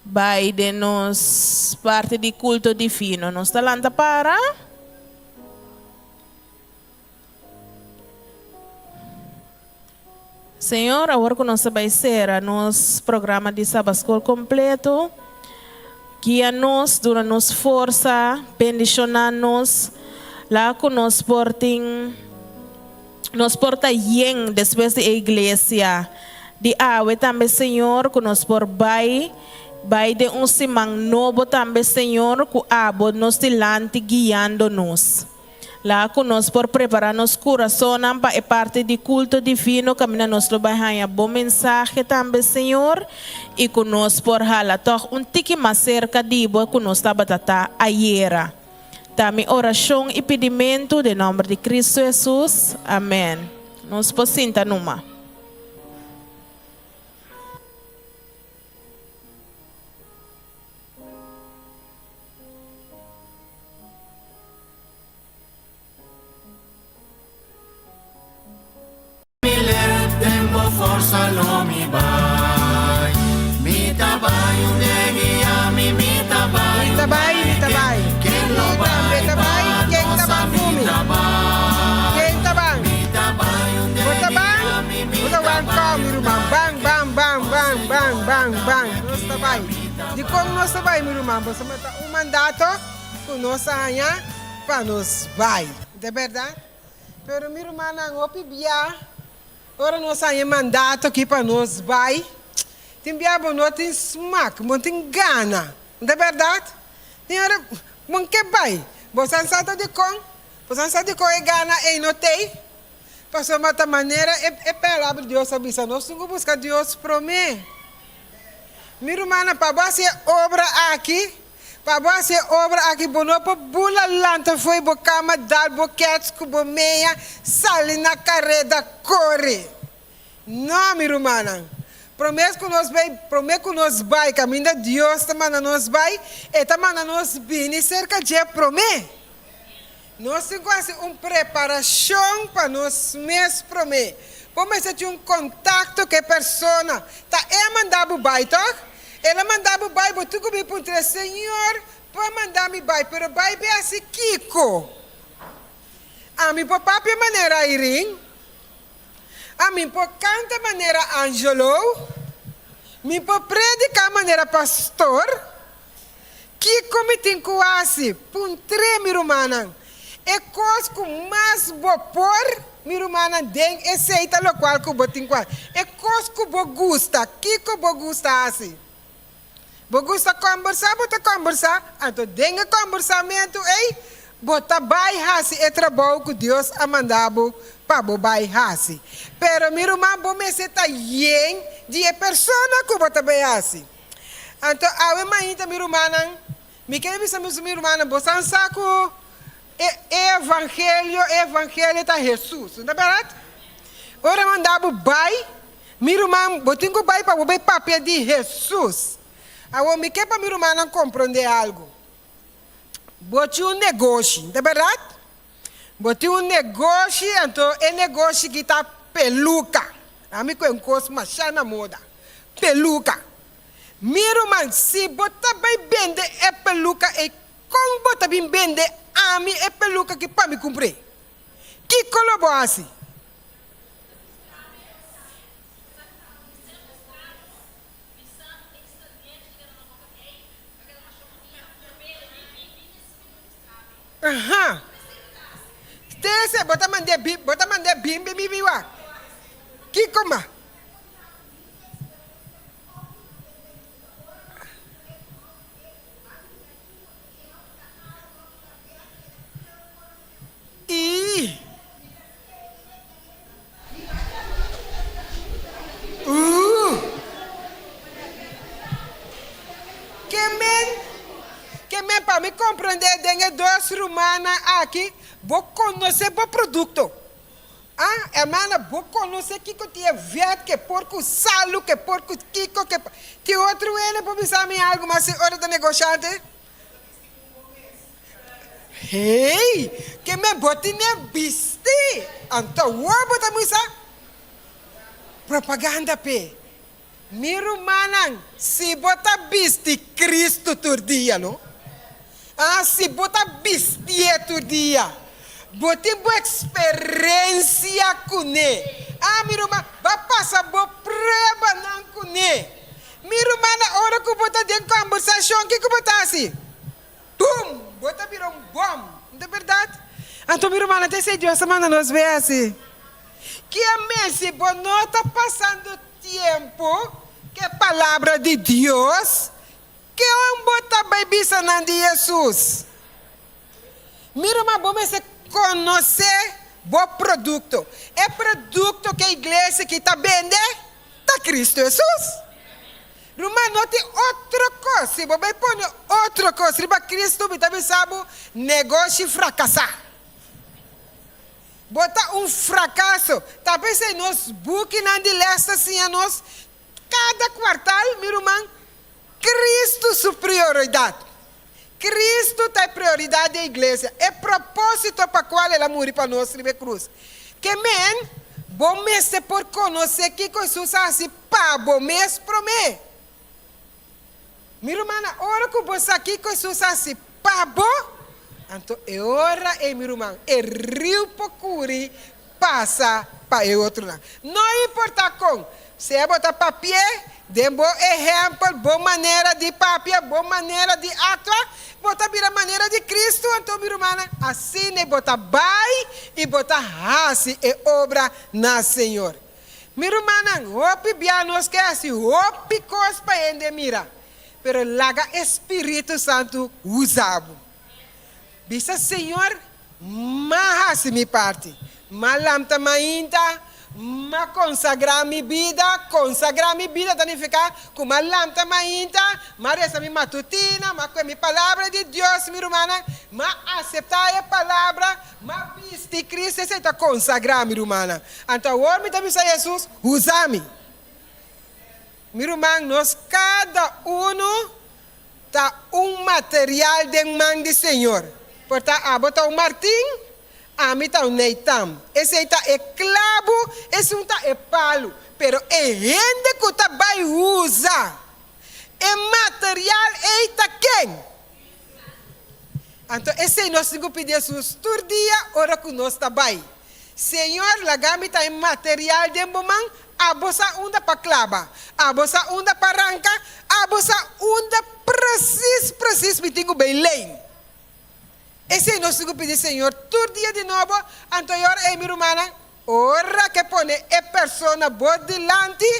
Bai den nos parti di culto divino. Nos ta lanta para. Señor, awor cu nos ta bai cera nos programa di Sabaschool completo, guia nos, duna nos forsa, bendiciona nos, laga cu nos por tin, nos por ta yen despues di e iglesia di awe tambe Señor cu nos por bay bay den un siman nobo tambe Señor cu abo nos dilanti guiando nos. Laga cu nos por prepara nos curasonnan pa e parti di culto divino caminda nos lo bay haya bo mensahe tambe Señor y cu nos por hala tog un tiki mas cerca di bo cu nos tabata ta ayera. Ta mi orashon i pidimentu den nòmber di Kristu Hesus. Amèn. Nos por sinta numa. Mi lep den bo forsa lo mi bai. Mi ta bai un de guia mi mi ta bai Mi ta bai, mi ta bai. Ken lo Mi tambe bai ta bai, pa ken ta nos ban mi ku mi? ta bai. Ken ta ban? Mi ta bai un de Bo ta ban? guia mi mi Bo ta ta ban kou bai mi un ruman. Ban, ban, ban, ban, ban, ban, ban. Nos ta bai. Dikon nos ta bai mi ruman? Pasobra ta un mandato. ku nos a haña pa nos bai. Ta bèrdat? Pero mi rumannan, hopi bia ora nos haña e mandato aki pa nos bai, tin bia bo no tin smak, bo no tin gana. No ta bèrdat? Tin ora bo no ke bai. Bo sa sa ta dikon? Bo sa sa dikon e gana ei no t'ei? Pasobra ta manera e Palabra di Dios a bisa, nos tin ku buska Dios promé. Mi rumannan, pa bo hasi e obra aki, pa bo hasi e obra aki, bo no por bula lanta fo'i bo kama, dal bo kèts ku bo mea, sali na kareda kore. No, mi rumannan. Promé ku nos bai, promé ku nos bai kaminda Dios ta manda nos bai, E ta manda nos bini serka dje promé. Nos tin ku hasi un preparashon pa nos mes promé. Bo mester tin un kontakto ku e persona. Ta e a manda bo bai, tòg? El a manda bo bai, bo tin ku bin puntra, Señor, bo a manda mi bai, pero bai be hasi kiko? Ami por papia manera Irene? Ami por kanta manera Angelo? Mi por prediká manera pastor? Kiko mi tin ku hasi? Puntr'é, mi rumannan. E kos ku mas bo por, mi rumannan, den esei ta lokual ku bo tin ku hasi. E kos ku bo gusta, kiko bo gusta hasi? Bo gusta kòmbersá, bo ta kòmbersá. Anto den e kòmbersamentu ei, bo ta bai hasi e trabou ku Dios a manda bo pa bo bai hasi. Pero, mi ruman, bo mester ta yen di e persona ku bo ta bai hasi. Anto awe mainta mi rumannan, mi kere bisa mi mi rumannan, bosan sa ku e evangelio, e evangelio ta Hesus, no ta bèrdat? Ora manda bo bai, mi ruman, bo tin ku bai pa bo bai papia di Hesus. Awor mi ke pa mi rumannan komprondé algu. Bo tin un negoshi, no ta bèrdat? Bo tin un negoshi, anto e negoshi ki ta peluka. Ami ku e un kos masha na moda. Peluka. Mi ruman, si bo ta bai bende e peluka ei, kon bo ta bin bende ami e peluka ki pa mi kumpr'é? Kiko lo bo hasi? Aha. Stese, bo ta mand'é bi, bo ta mand'é bin bi mi bi wak. Kiko ma? I. Uh! Ke men, ke men pa mi komprendé den e dos rumannan aki, bo konosé bo produkto. Ah, hermana, bo konosé kiko tin e vèt, ke por ku salu, ke por ku kiko, ke Tin otro hende por bisa mi algu mas si ora ta negoshante? Hey, ke men bo tine bisti, anto awor bo ta musa propaganda p'e. Mi rumannan, si bo ta bisti Cristo tur dia, no? Ah, si bo ta bistié tur dia, bo tin bo experencia cuné. Ah, mi ruman, bo a pasa bo pruebanan cuné. Mi rumannan, ora cu bo ta den combersacion, kico bo ta haci? Bum! Bo ta bira un bom. No ta berdad? Anto mi rumannan, ta esei Dios a manda nos bay haci. Kia mes si bo no ta pasando tiempo ku e Palabra di Dios, ken bo ta bai bisa nan di Hesus? Mi ruman, bo mester konosé bo produkto. E produkto ku e iglesia aki ta bende ta Kristu Hesus. Ruman, no tin otro kos. Si bo bai pone otro kos riba Kristu, mi ta bisa bo, negoshi frakasá. Bo ta un frakaso. Ta p'esei nos bukinan di lès ta siña nos kada kuartal, mi ruman, Kristu su prioridat. Kristu ta e prioridat di e iglesia, e propósito pa kual el a muri pa nos riba e krus. Ke men, bo mester por konosé kiko Hesus a hasi pa bo mes promé. Mi rumannan, ora ku bo sa kiko Hesus a hasi pa bo, anto e ora ei, mi ruman, e riu por kuri. pasa pa e otronan. No importá kon, sea bo ta papi'é den bo ehèmpel, bo manera di papia, bo manera di aktua, bo ta bira manera di Kristu. Anto, mi rumannan, asina bo ta bai i bo ta hasi e obra na Señor. Mi rumannan, hopi bia nos ke hasi hopi kos pa hende mira, pero laga e Spiritu Santu usa bo. Bisa, Señor, m'a hasi mi parti. M'a lamta mainta, m'a konsagrá mi bida. Konsagrá mi bida ta nifiká ku m'a lamta mainta, m'a resa mi matutina, m'a kue mi Palabra di Dios, mi rumannan, m'a aseptá e Palabra, m'a bisti Cristo. Esei ta konsagrá, mi rumannan. Anto awor mi ta bisa Hesus, Usa mi. Mi ruman, nos kada unu ta un material den man di Señor. Por ta abo ta un martin, ami ta un neitam. Esei ta e klabu, esun ta e palu. Pero e hende ku ta bai usa e material ei ta ken? Anto esei nos tin ku pidi Hesus tur dia ora ku nos ta bai, Señor, laga mi ta e material den bo man, abo sa unda pa klaba, abo sa unda pa ranka, abo sa unda presis presis mi tin ku bay leen. Esei nos tin ku pidi Señor tur dia di nobo, anto e ora ei mi rumannan, ora ke pone e persona bo dilanti,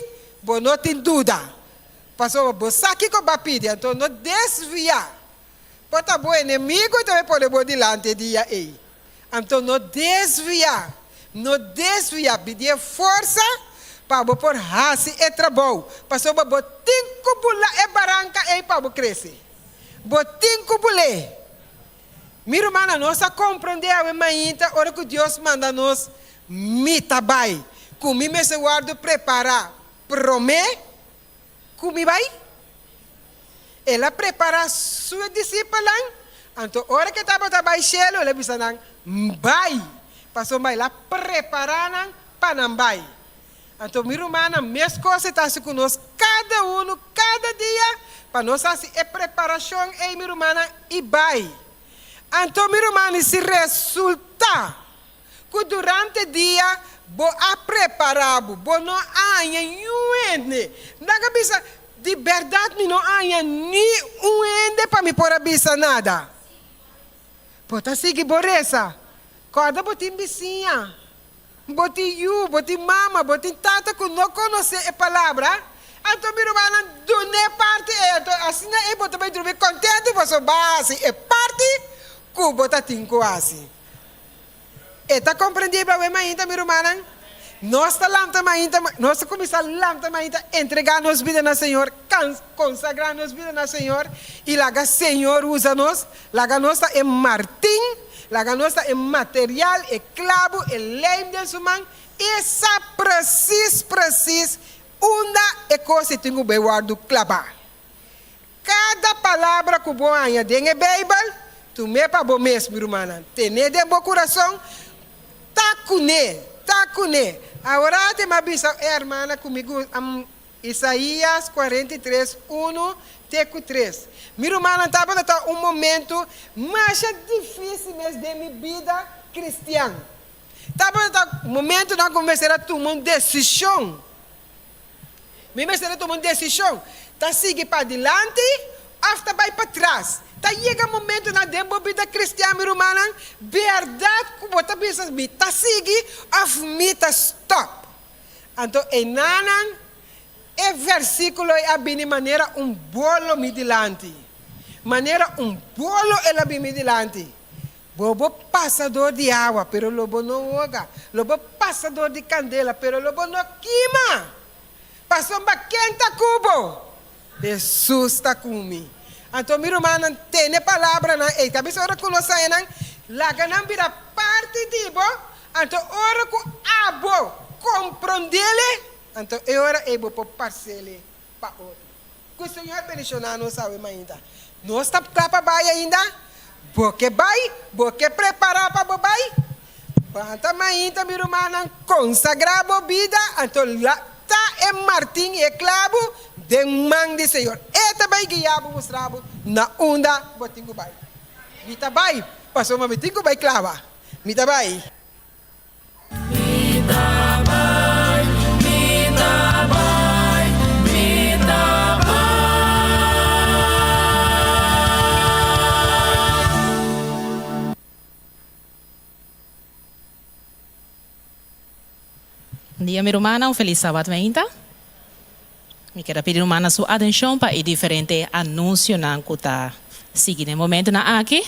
bo no tin duda, pasobra bo sa kiko bo a pidi, anto no desviá. Por ta bo enemigo ta bay pone bo dilanti e dia ey. Anto no desvia, no desvia, bidi e forsa pa bo por haci e trabou, pasobra bo tin cu bula e baranca ey pa bo crece. Bo tin cu bul'e. Mi rumannan, nos a comprende awe mainta ora cu Dios manda nos, Mi ta bay, cu mi mester wordo prepara prome cu mi bay? El a prepará su disipelnan, anto ora ku e tabata bai shelu, el a bisa nan, Bai! Pasobra el a prepará nan pa nan bai. Anto mi rumannan, meskos e ta hasi ku nos kada unu, kada dia, pa nos hasi e preparashon ei, mi rumannan, i bai. Anto mi rumannan, si resultá ku durante dia bo a prepará bo, bo no haña niun hende. Nan a bisa, Di bèrdat mi no haña ni un hende pa mi por a bisa nada. Bo ta sigui bo resa. Kòrda bo tin bisiña, bo tin yu, bo tin mama, bo tin tata ku no konosé e palabra. Anto mi rumannan dun'é parti ei. Anto asina ei bo ta bai drumi kontentu pasobra bo a hasi e parti ku bo ta tin ku hasi. E ta comprendibel awe mainta, mi rumannan. Nos ta lanta mainta, nos ta cuminsa lanta mainta, entrega nos bida na Señor, consagra nos bida na Señor y laga Señor usa nos, laga nos ta e martin, laga nos ta e material, e clabo, e lijm den su man, e sa precies, precies unda e cos ei tin cu bay wordo claba. Kada palabra ku bo haña den e Beibel, tum'é pa bo mes, mi rumannan. Ten'é den bo kurason, ta kuné, ta kuné. Awor mi a bisa e hermana ku mi gusta, Isaías 43, unu te ku tres. Mi rumannan, tabata ta un momentu masha difísil mes den mi bida kristian. Tabata ta momentunan ku mi mester a tuma un desishon. Mi mester a tuma un desishon, ta sigui padilanti òf ta bai patras. Ta yega momentunan den bo bida kristian, mi rumannan, bèrdat ku bo ta bisa mi ta sigui òf mi ta stòp. Anto einanan e vèrsikulo ei a bini manera un bolo mi dilanti, manera un bolo el a bini mi dilanti. Bo bo pasa dor di awa, pero lo bo no hoga. Lo bo pasa dor di kandela, pero lo bo no kima. Pasobra ken ta ku bo? Hesus ta ku mi. Anto mi rumannan, tene palabranan ei. Ta bisa ora ku nos haña nan, laga nan bira parti di bo. Anto ora ku abo komprondele, anto e ora ei bo por parsele pa otro. Ku Señor bendishoná nos awe mainta. Nos ta kla pa bai ainda? Bo ke bai? Bo ke prepará pa bo bai? Banta mainta, mi rumannan, konsagrá bo bida, anto la ta e martin i e klabu den man di Señor. E ta bai guiá bo, mustra bo na unda bo tin ku bai. Mi ta bai, pasobra mi tin ku bai klaba. Mi ta bai. Dia mi rumannan, un felis sabat mainta. Mi kier a pidi rumannan su atencion pa e diferente anuncionan cu ta sigui den momentonan aki.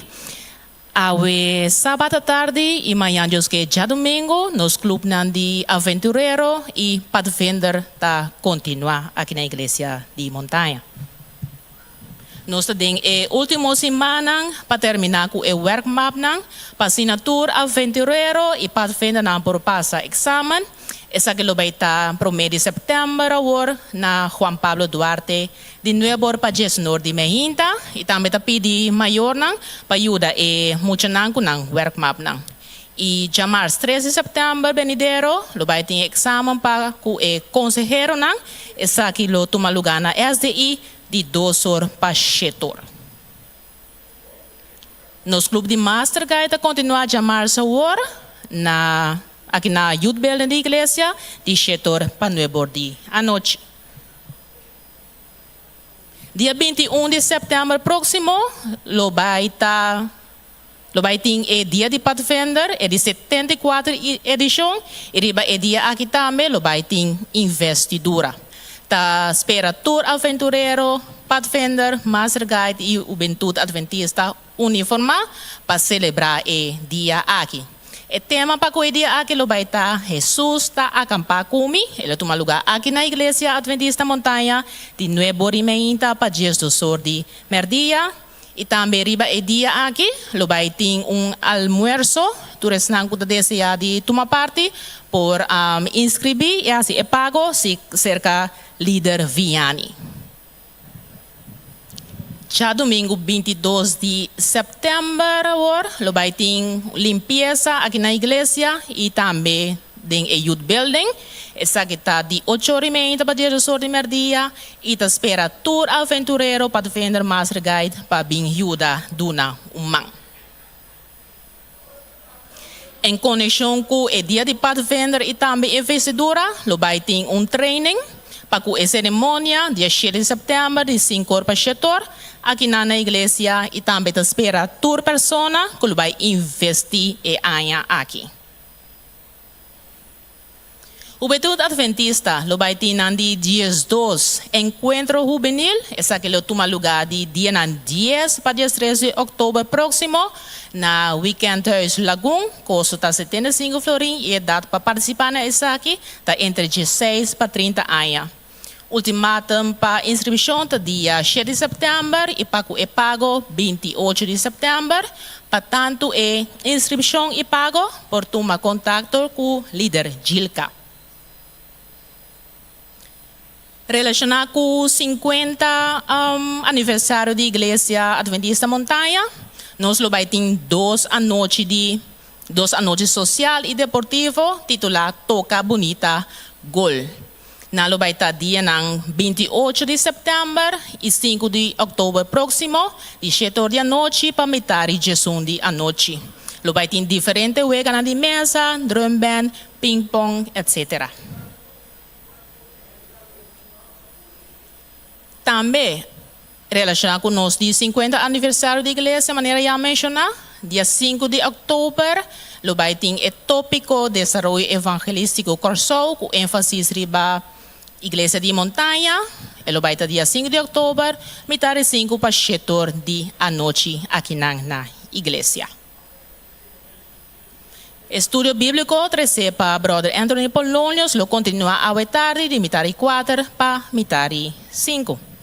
Awe sabat atardi y mañan Dios ke djadomingo nos clubnan di Aventurero y Padvinder ta continua aki na Iglesia di Montaña. Nos ta den e ultimo simannan pa termina cu e werkmapnan pa asina tur aventurero y padvindernan por pasa examen. Esaki lo bay ta prome di september awor na Juan Pablo Duarte di nuebor pa diesnor di meinta y tambe ta pidi mayornan pa yuda e muchanan cu nan werkmapnan. Y djamars tres di september benidero lo bay tin e examen pa cu e conseheronan. Esaki lo tuma luga na SDI di dos or pa shet or. Nos club di Master Guide ta continua djamars awor na aki na Youth Building di Iglesia di shet or pa nuebe or di anochi. Dia 21 di september proximo lo bay ta Lo bai tin e Dia di Padvender, e di 74 edishon, i riba e dia aki tambe lo bai tin investidura. Ta spera tur aventurero, padvender, master guide i hubentud adventista uniformá pa selebrá e dia aki. E tema pa ku e dia aki lo bai ta Hesus ta akampá ku mi. E lo tuma lugá aki na Iglesia Adventista Montaña di nuebe or i meinta pa diesdos or di mèrdia. I tambe riba e dia aki lo bai tin un almuerso. Tur esnan ku ta deseá di tuma parti por inskribí i hasi e pago si serka Lider Vianney. Djadumingu 22 di sèptèmber awor lo bai tin limpiesa aki na iglesia i tambe den e Youth Building. Esaki ta di ocho or i meinta pa diesdos or di mèrdia i ta spera tur aventurero, padvinder, master guide pa bin yuda duna un man. En konekshon ku e dia di padvinder i tambe investidura lo bai tin un training pa ku e seremonia dia shete di sèptèmber di sinku or pa shete or akinan na iglesia i tambe ta spera tur persona ku lo bai investí e aña aki. Hubentud Adventista lo bai tin nan di 12 Enkuentro Hubenil. Esaki lo tuma lugá di dianan 10 pa 13 di òktober próksimo na Weekendhuis Lagun. Kosto ta 75 florin i edat pa partisipá na esaki ta entre 16 pa 30 aña. Ultimatum pa inskripshon ta dia 7 di sèptèmber i pa ku e pago 28 di sèptèmber. Pa tantu e inskripshon i pago por tuma kontakto ku Lider Gilka. Relashoná ku 50 aniversario di Iglesia Adventista Montaña, nos lo bai tin dos anochi di dos anochi sosial i deportivo titulá Toka Bunita Gol. Nan lo bai ta dianan 28 di sèptèmber i 5 di òktober próksimo, di shete or di anochi pa mitari 11 di anochi. Lo bai tin diferente weganan di mesa, drumband, pingpong, etc. Tambe, relashoná ku nos di 50 aniversario di iglesia, manera ya menshoná, dia 5 di òktober lo bai tin e tópiko Desaroyo Evangelístiko Kòrsou ku énfasis riba Iglesia di Montaña. E lo bai ta dia 5 di òktober, mitar di 5 pa 7 or di anochi akinan na iglesia. Estudio Bíbliko tresé pa Brother Anthony Polonius lo kontinuá awe tardi di mitar di 4 pa mitar di 5.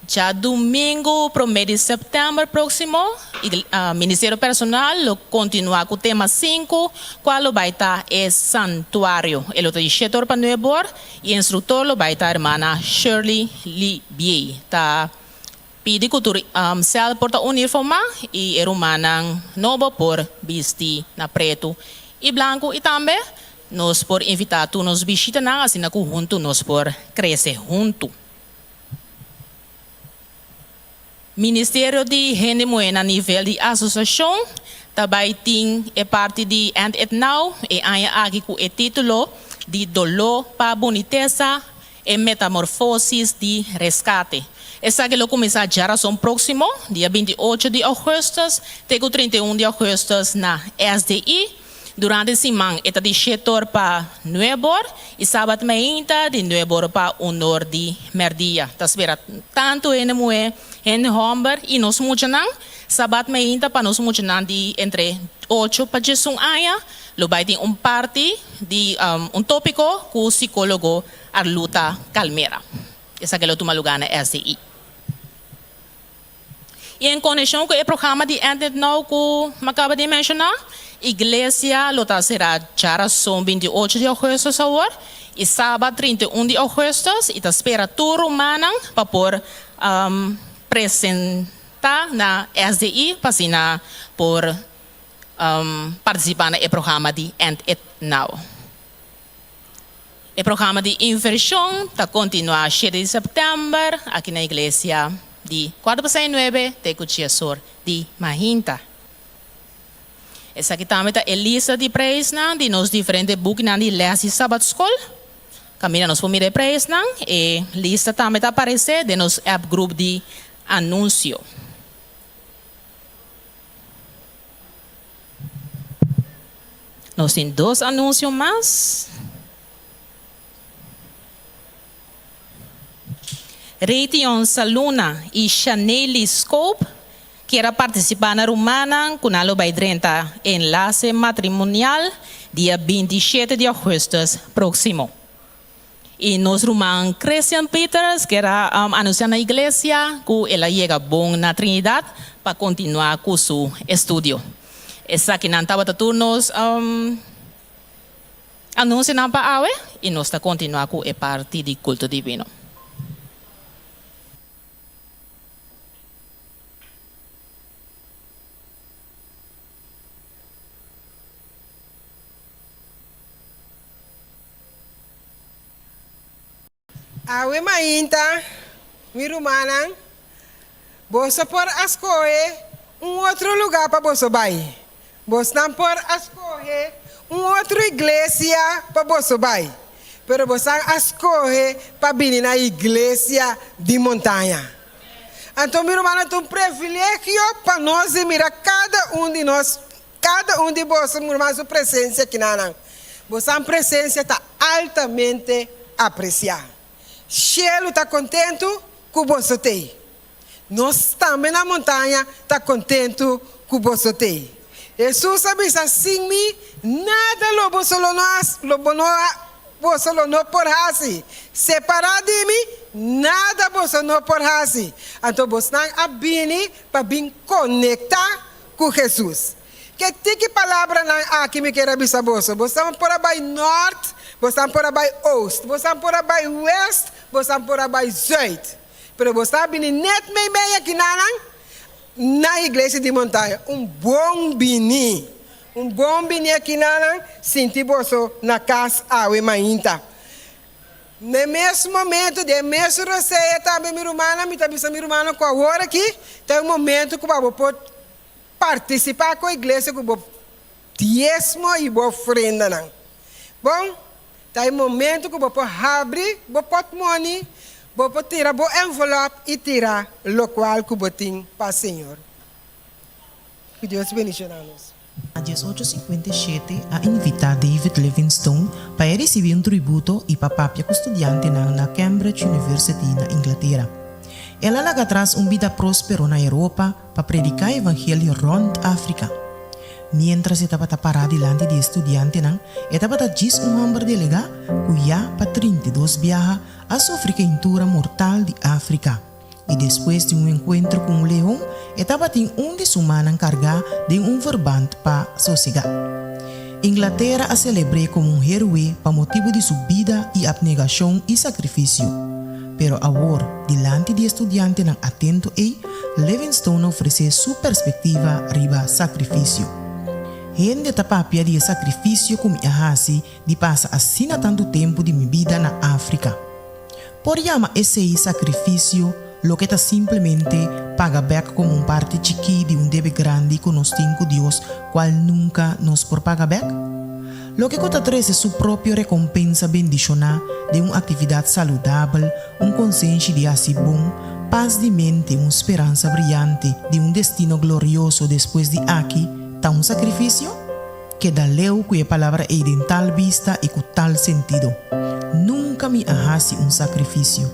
Djadumingu promé di sèptèmber próksimo, Ministerio Personal lo kontinuá ku tema 5, kual lo bai ta e santuario. E lo ta di 7 or pa 9 or i e instruktor lo bai ta hermana Shirley Libiey. Ta pidi ku tur sèl por ta uniformá i e rumannan nobo por bisti na pretu i blanku i tambe nos por invitá tur nos bishitanan asina ku huntu nos por krese huntu. Ministerio di Hende Muhé na nivel di asosiashon ta bai tin e parti di End It Now e aña aki ku e título di Doló pa Bunitesa, E metamorfosis di reskate. Esaki lo kuminsá djarason próksimo, dia 28 di ougùstùs te ku 31 di ougùstùs na SDI. Durante siman e ta di shet'or pa nueb'or i sabat mainta di nueb'or pa un'or di mèrdia. Ta spera tantu hende muhé, hende hòmber i nos muchanan. Sabat mainta pa nos muchanan di entre ocho pa diesun aña lo bai tin un parti di un tópiko ku sikólogo Arluta Calmera. Esaki lo tuma lugá na SDI. I en konekshon ku e programa di End It Now ku mi a kaba di menshoná, iglesia lo ta será djarason 28 di ougùstùs awor i sabat 31 di ougùstùs i ta spera tur rumannan pa por presentá na SDI pa asina por partisipá na e programa di End It Now. E programa di invershon ta kontinuá shete di sèptèmber aki na iglesia di kuater pasá e nuebe te ku diesor di mahinta. Esaki tambe ta e lista di preisnan di nos diferente bukinan di lès di Sabatskol. Kaminda nos por mira e preisnan, e lista tambe ta aparesé den nos app grup di anunsio. Nos tin dos anunsio mas. Raytheon Saluna i Shanely Scope kier a partisipá na rumannan ku nan lo bai drenta enlase matrimonial dia 27 di ougùstùs próksimo. I nos ruman Christian Peters kier a anunsiá na iglesia ku el a yega bon na Trinidad pa kontinuá ku su estudio. Esakinan tabata tur nos anunsionan pa awe i nos ta kontinuá ku e parti di kulto divino. Awe mainta, mi rumannan, boso por a skohe un otro lugá pa boso bai. Bosnan por a skohe un otro iglesia pa boso bai, pero bosan a skohe pa bini na Iglesia di Montaña. Anto, mi rumannan, ta un privilegio pa nos di mira kada un di nos Kada un di boso murmá su presensia kinanan. Bosan presensia ta altamente apresiá. Shelu ta kontentu ku boso t'ei. Nos tambe na montaña ta kontentu ku boso t'ei. Hesus a bisa, Sin mi, nada lo boso lo no lo bo no boso lo no por hasi. Separá di mi, nada boso no por hasi. Anto bosnan a bini pa bin konektá ku Hesus. Ke tiki palabranan aki mi kier a bisa boso, Bosan por a bai nòrt, bosan por a bai oost, bosan por a bai wèst, bosan por a bai zùit, pero bosan a bini nèt meimei akinanan na Iglesia di Montaña. Un bon bini! Un bon bini akinanan, sinti boso na kas awe mainta. Na e mes momento, den e mes rosea tambe mi rumannan, mi ta bisa mi rumannan ku awor aki ta e momento ku bo por partisipá ku iglesia ku bo diesmo i bo ofrendanan. Bon, ta e momento ku bo por habri bo pòtmoni, bo por tira bo envelòp i tira lokual ku bo tin pa Señor. Ku Dios bendishoná nos. Na 1857 a invitá David Livingstone pa e risibí un tributo i pa papia ku studiantenan na Cambridge University na Inglatera. El a laga atras un bida próspero na Europa pa prediká evangelio rònt Afrika. Miéntras e tabata pará dilanti di e studiantenan, e tabata djis un hòmber delegá ku ya pa 32 biaha a sufri keintura mortal di Afrika. I despues di un enkuentro ku un leon, e tabatin un di su mannan kargá den un verband pa sosegá. Inglatera a selebr'é komo un héroe pa motibu di su bida i apnegashon i sakrifisio. Pero awor, dilanti di e studiantenan atento ei, Livingstone a ofresé su perspektiva riba sakrifisio. Hende ta papia di e sakrifisio ku mi a hasi di pasa asina tantu tempu di mi bida na Afrika. Por yama esei sakrifisio, loke ta simplemente paga bèk komo un parti chikí di un debe grandi ku nos tin ku Dios kual nunka nos por paga bèk? Loke ku ta trese su propio rekompensa bendishoná den un aktividat saludabel, un konsenshi di hasi bon, pas di mente, un speransa briante di un destino glorioso despues di aki, ta un sakrifisio? Keda leu ku e palabra ei den tal bista i ku tal sentido. Nunka mi a hasi un sakrifisio.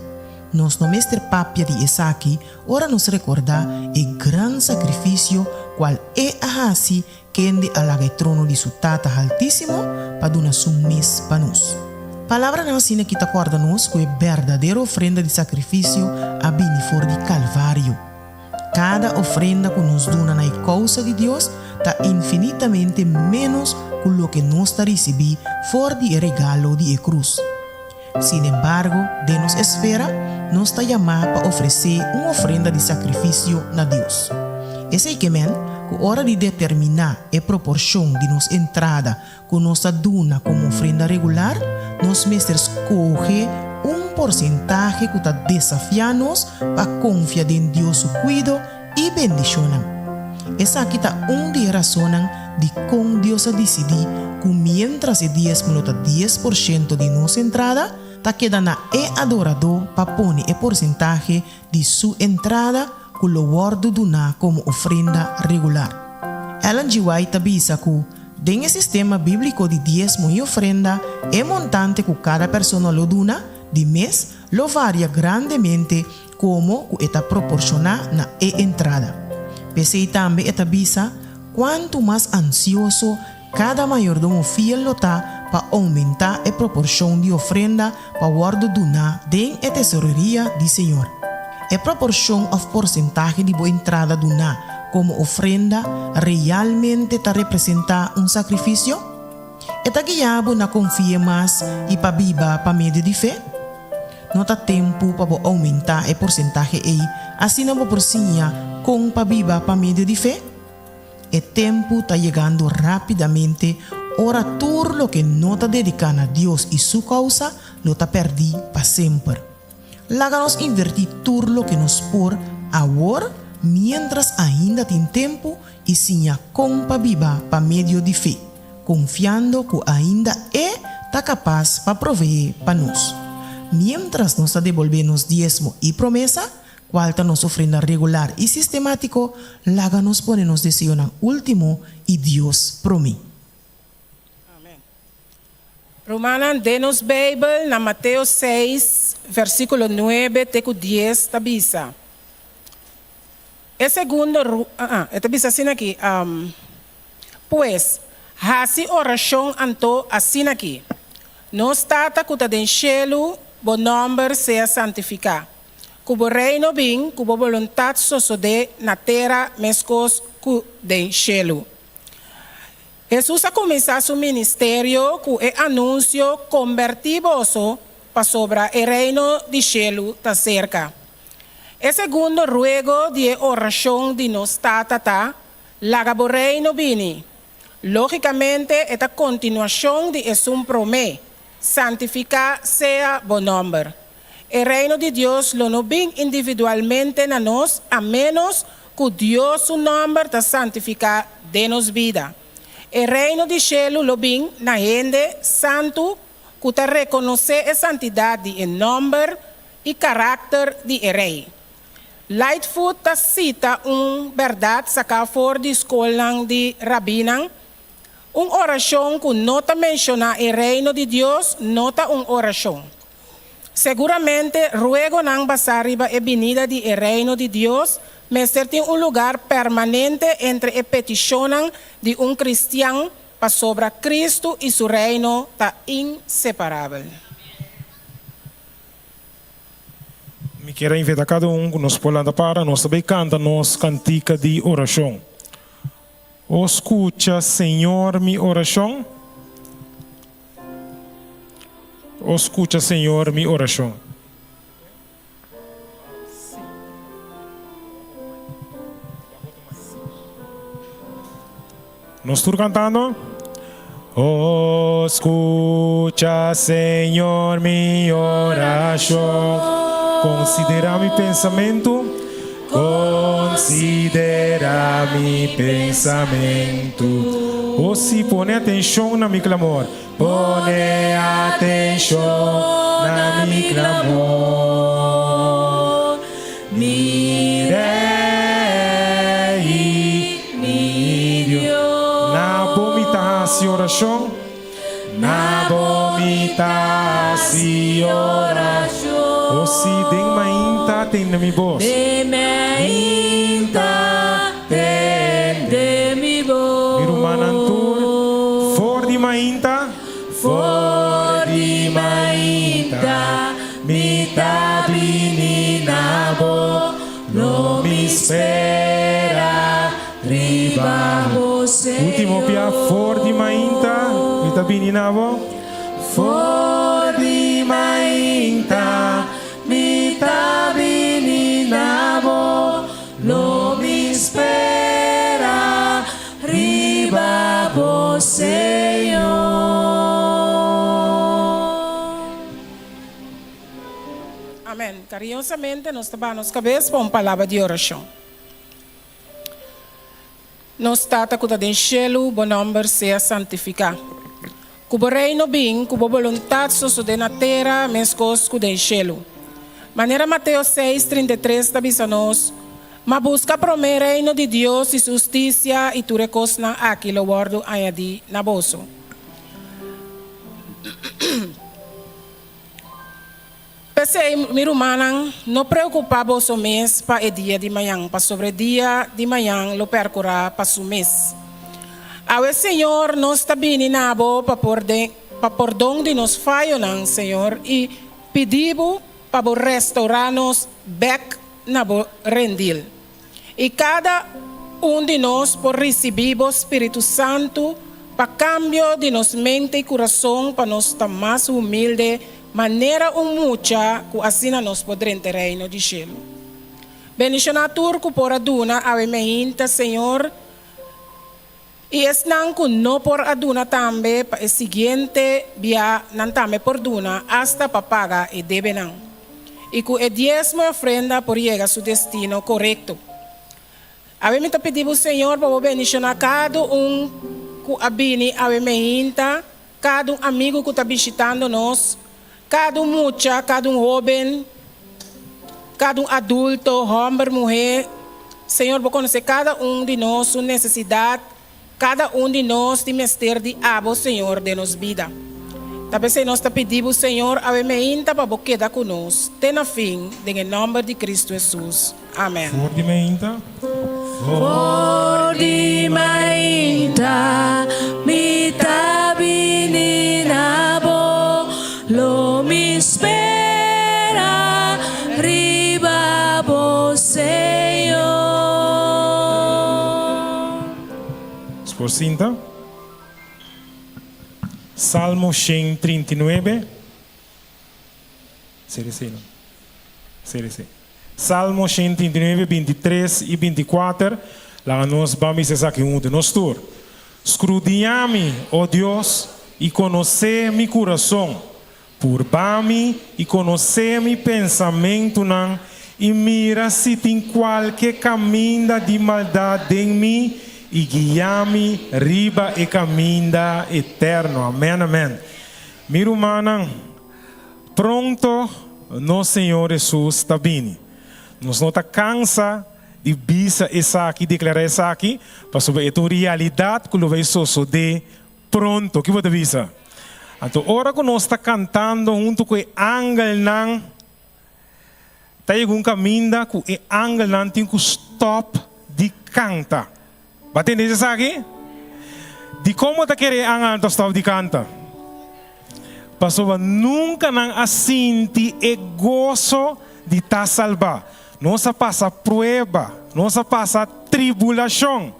Nos no mester papia di esaki ora nos rekordá e gran sakrifisio kual E a hasi kende a laga e trono di su Tata Haltísimo pa duna su mes pa nos. Palabranan asina ki ta kòrda nos ku e berdadero ofrenda di sakrifisio a bini for di Kalvario. Kada ofrenda ku nos duna na e kousa di Dios ta infinitamente ménos ku loke nos ta risibí for di e regalo di e krus. Sinembargo, den nos esfera, nos ta yamá pa ofresé un ofrenda di sakrifisio na Dios. Esei ke men ku ora di determiná e proporshon di nos entrada ku nos ta duna komo ofrenda regular, nos mester skohe un porsentahe ku ta desafiá nos pa konfia den Dios su kuido i bendishonnan. Esaki ta un di e rasonnan dikon Dios a disidí ku miéntras e diesmo lo ta 10% di nos entrada, ta keda na e adoradó pa pone e porsentahe di su entrada ku lo wòrdu duná komo ofrenda regular. Ellen G. White ta bisa ku den e sistema bíbliko di diesmo i ofrenda, e montante ku kada persona lo duna di mes lo varia grandemente komo ku e ta proporshoná na e entrada. P'esei tambe e ta bisa kuantu mas ansioso kada mayordomo fiel lo ta pa oumentá e proporshon di ofrenda pa wòrdu duná den e tesoreria di Señor. E proporshon òf porsentahe di bo entrada duná komo ofrenda realmente ta representá un sakrifisio? E ta guia bo na konfia mas i pa biba pa medio di fe? No ta tempu pa bo oumentá e porsentahe ei asina bo por siña kon pa biba pa medio di fe? E tempu ta yegando rápidamente ora tur loke no ta dediká na Dios i su kousa lo ta pèrdí pa semper. Laga nos invertí tur loke nos por awor miéntras ainda tin tempu i siña kon pa biba pa medio di fe, konfiando ku ainda E ta kapas pa proveé pa nos. Miéntras nos ta debolbé nos diesmo i promesa, kual ta nos ofrenda regular i sistemátiko, laga nos pone nos deseonan último i Dios promé. Amen. Rumannan, den nos Beibel na Mateo seis, versíkulo nuebe te ku dies ta bisa, E segundo ru, ah, e ta bisa asina aki, Pues, hasi orashon anto asina aki, Nos Tata ku ta den shelu, bo nòmber sea santifiká. Ku bo Reino bin, ku bo boluntat sosodé na tera meskos ku den shelu. Hesus a kuminsá su ministerio ku e anunsio, Kombertí boso, pasobra e Reino di shelu ta serka. E segundo ruego di e orashon di Nos Tata ta, Laga bo Reino bini. Lógikamente e ta kontinuashon di esun promé, Santifiká sea bo nòmber. E Reino di Dios lo no bin individualmente na nos a ménos ku Dios su nòmber ta santifiká den nos bida. E Reino di shelu lo bin na hende santu ku ta rekonosé e santidat di e nòmber i karakter di e Rei. Lightfoot ta sita un bèrdat saká for di skolnan di rabinan, Un orashon ku no ta menshoná e Reino di Dios no ta un orashon. Seguramente, ruegonan basá riba e binida di e Reino di Dios mester tin un lugar permanente entre e petishonnan di un kristian pasobra Kristu i su Reino ta inseparabel. Mi kier a invita kada un ku nos por lanta para, nos ta bay kanta nos kantika di orashon. O skucha, Señor, mi orashon. O skucha, Señor, mi orashon. Nos tur kantando? O skucha, Señor, mi orashon. Konsiderá mi pensamentu. Konsiderá mi pensamentu. O sí, pone atenshon na mi klamor. Pone atenshon na mi klamor. Mi Rei, mi Dios. Na bo mi ta hasi orashon. Na bo mi ta hasi orashon. O si, den mainta tende mi bos. Den mainta tende mi bos. Mi rumannan tur, for di mainta. For di mainta mi ta bini na bo, lo mi spera riba bo, Señor. Ultimo pia, for di mainta mi ta bini na bo. For di mainta mi ta bini na bo, lo mi spera riba bo, Señor. Amen. Cariñosamente nos ta baha nos cabes pa un palabra di oracion. Nos Tata cu ta den cielu, bo nomber sea santifica. Cu bo reino bin, cu bo boluntad sosode na tera mescos cu den cielu. Manera Mateo seis, 33 ta bisa nos, Ma buska promé Reino di Dios i su hustisia, i tur e kosnan aki lo wòrdu añadí na boso. P'esei, mi rumannan, no preokupá boso mes pa e dia di mañan, pasobra e dia di mañan lo pèrkurá pa su mes. Awe, Señor, nos ta bini na bo pa pa pordon di nos fayonan, Señor, i pidi bo pa bo restourá nos bèk na bo rendil. I kada un di nos por risibí bo Spiritu Santu pa kambio di nos mente i kurason pa nos ta mas humilde manera un mucha ku asina nos por drenta e Reino di shelu. Bendishoná tur ku por a duna awe meinta, Señor, I esnan ku no por a duna tambe pa e siguiente bia nan tambe por duna asta pa paga e debenan. I ku e diesmo e ofrenda por yega su destino korekto. Awe mi ta pidi bo Señor pa bo bendishoná kada un ku a bini awe meinta, kada un amigu ku ta bishitando nos, kada un mucha, kada un hoben, Kada un adulto, hòmber, muhé, Señor bo konosé kada un di nos su nesesidat, kada un di nos tin mester di abo, Señor, den nos bida. Ta p'esei nos ta pidi bo, Señor, awe meinta pa bo keda ku nos te na fin, den e nòmber di Kristu Hesus. Amèn. For di meinta. For di mainta mi ta bini na bo, lo mi spera riba bo, Señor. Por sinta. Salmo 139. CDC no. CDC. Salmo 139, 23 i 24, Laga nos ban bisa esaki huntu. Nos tur, Skrudiñá mi, o Dios, i konosé mi kurason. Purba mi i konosé mi pensamentunan, i mira si tin kualke kaminda di maldat den mi, i guia mi riba e kaminda eterno. Amèn, amèn. Mi rumannan, Pronto nos Señor Hesus ta bini. Nos no ta cansa di bisa esaki, declara esaki, pasobra e ta un realidad cu lo bay sosode pronto. Ki bo ta bisa? Anto ora cu nos ta cantando hunto cu e angelnan, ta yega un caminda cu e angelnan tin cu stop di canta. Bo a tende esaki? Dikon bo ta kere e angelnan ta stòp di kanta? Pasobra nunka nan a sinti e goso di ta salbá. Nos a pasa prueba, nos a pasa tribulashon.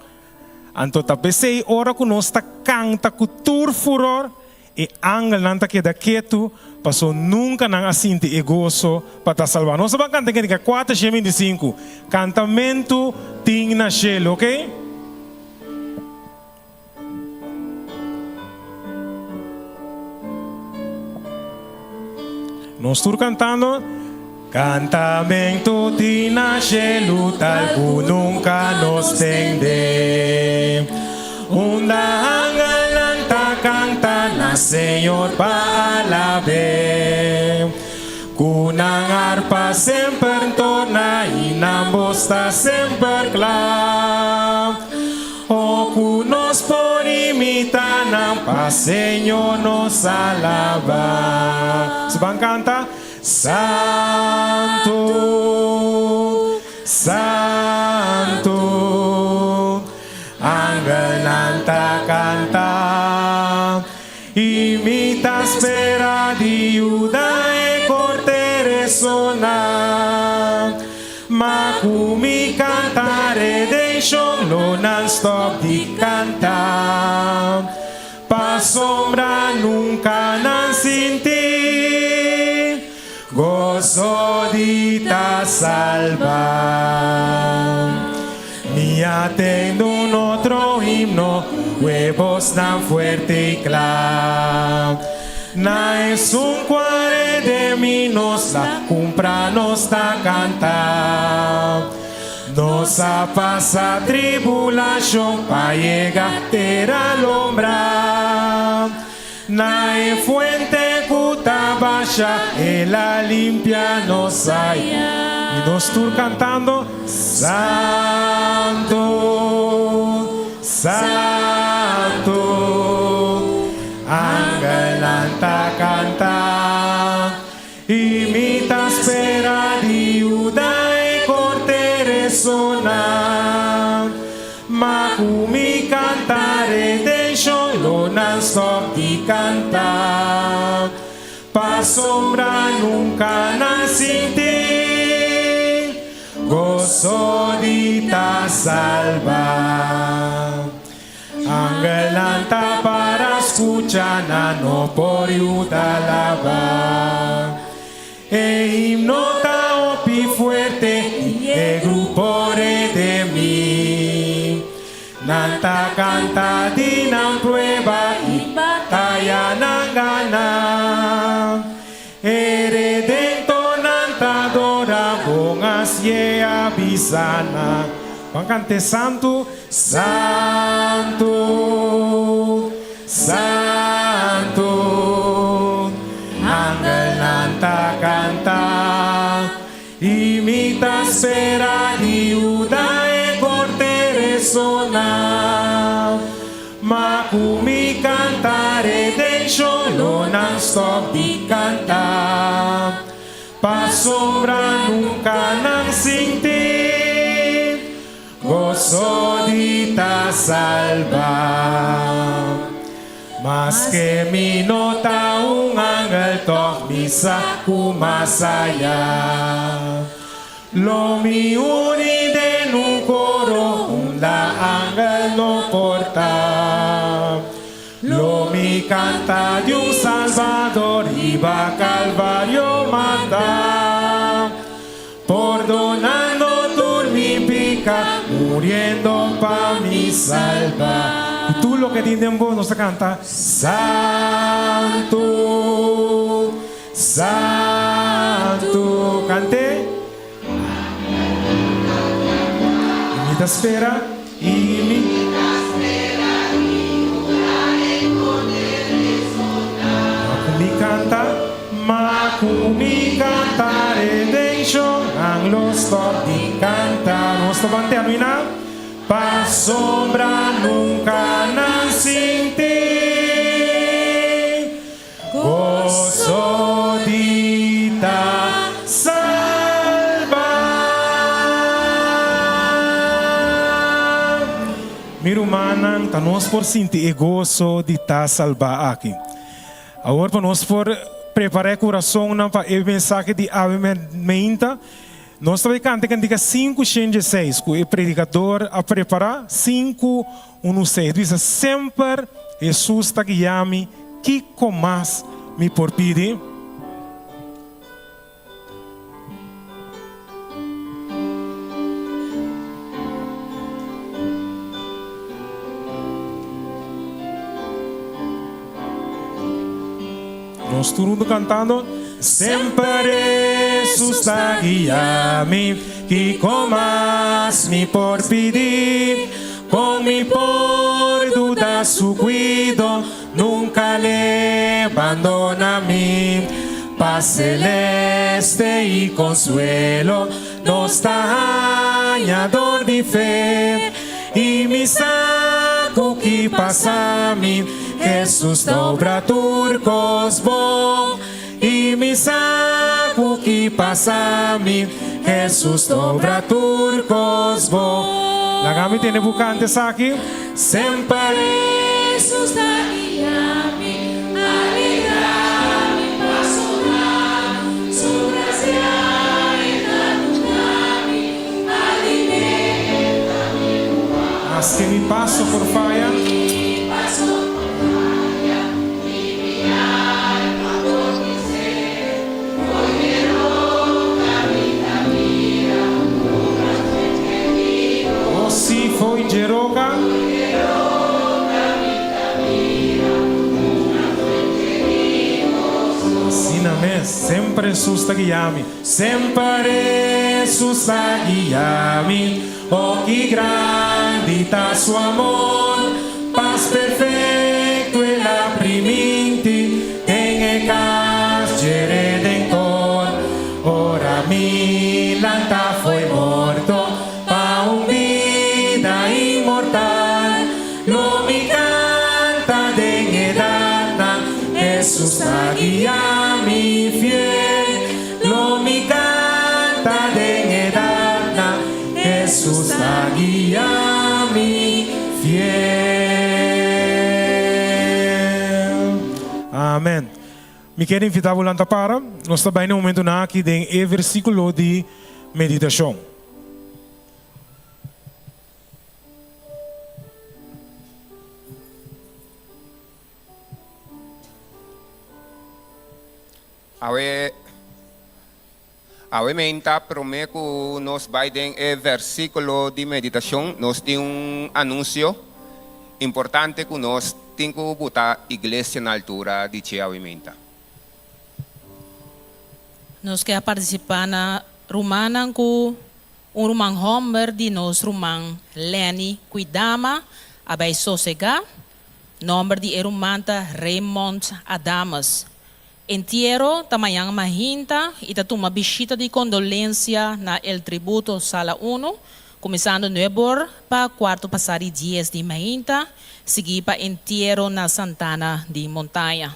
Anto ta p'esei ora ku nos ta kanta ku tur furor, E angelnan ta keda ketu, paso nunka nan a sinti e goso pa ta salbá. Nos ta ban kanta kende 425, Kantamentu tin na shelu, ok? Nos tur kantando. Kantamentu tin na shelu tal ku nunka nos tende. Unda angelnan ta kanta na Señor pa alab'é. Ku nan arpa semper ntorna i nan bos ta semper kla. O ku nos por imitá nan pa Señor nos alabá. Nos ban kanta, Santu, Santu, angelnan ta kanta, i mi ta spera di yuda e korte resoná. Ma ku mi kanta redenshon lo nan stòp di kanta, pasobra nunka nan sinti goso di ta salbá. Mi a tende un otro himno ku e bosnan fuerte i kla. Na esun ku a redemi nos la kumpra nos ta kanta. Nos a pasa tribulashon pa yega tera lombra. Na e fuente ku ta basha el a limpia nos ai. I nos tur kantando, Santu, Santu, angelnan ta kanta, i mi ta spera di yuda e korte resona. Ma ku mi kanta redenshon lo nan stòp di kanta, pasobra nunka nan sinti goso di ta salbá. Angelnan ta para skucha, nan no por yuda laba. E himno ta hopi fuerte i e grupo redemí. Nan ta kanta di nan prueba i bataya nan gana. E Redentornan ta dora bon asié a bisa nan. Ban kant'é Santu, Santu, Santu, angelnan ta kanta, i mi ta spera di yuda e korte resona. Ma ku mi kanta redenshon lo nan stòp di kanta. Pasobra nunka nan sinti goso di ta salbá. Maske mi no ta un angel tòg mi sa ku mas ayá. Lo mi uni den un koro unda angel no por ta. Lo mi canta di un Salvador riba Calvario mata, pordonando tur mi pica, muriendo pa mi salba. Cu tur loke tin den bo nos ta canta, Santu, Santu. Cant'e. I mi ta spera, i mi. Ma ku mi kanta, ma ku mi kanta redenshon, nan lo stòp di kanta. Nos ta ban terminá. Pasobra nunka nan sinti. Goso di ta salba. Mi rumannan, ta nos por sinti e goso di ta salba aki. Awor pa nos por prepara e kurasonnan pa e mensahe di awe meinta, nos ta bai kanta e kantika 516 ku e predikador a prepara, 5. Unu seis bisa, Semper Hesus ta guia mi, kiko mas mi por pidi? Nos tur huntu kantando, Semper Hesus ta guia mi, kiko mas mi por pidi? Con mi por duda su cuido, nunca le bandona mi. Paz celeste y consuelo nos ta haña dor di fe. I mi sa ku ki pasa mi, Hesus ta obra tur kos bon. I mi sa ku ki pasa mi, Hesus ta obra tur kos bon. Laga mi tene bu kanta esaki. Semper. Hesus ta guia mi, alegra mi pasonan, Su gracia e ta duna mi, alimenta mi ku amor. Maske mi paso por faya. Mi paso por faya, i mi alma por bis'é, Fo'i derota mi ta bira un gran fuente di Oh sí, fo'i dje roka. Asina mes, semper Hesus ta guia mi. Semper Hesus ta guia mi. Oh ki grandi ta su amor. Pas perfecto el a priminti den e cas dje Redentor. Ora mi lanta fo'i morto pa un bida inmortal, lo mi canta den edatnan, Hesus ta guia mi fiel. Lo mi canta den edatnan, Hesus ta guia mi fiel. Amen. Mi kier invita bo lanta para. Nos ta bai na e momentonan aki den e versiculo di meditacion. Awe awe meinta prome ku nos bai den e versikulo di meditashon nos tin un anunsio importante ku nos tin ku buta iglesia na altura di dje awe meinta. Nos ke a partisipá na rumannan ku un ruman hòmber di nos ruman Lenny Kuidama a bai sosegá. Nòmber di e ruman ta Raymond Adamus. Entiero ta mañan mahinta y ta tuma bishita di condolencia na El Tributo Sala Uno, cuminsando nuebor pa cuarto pasa di dies di mahinta, sigui pa entiero na Santana di Montaña.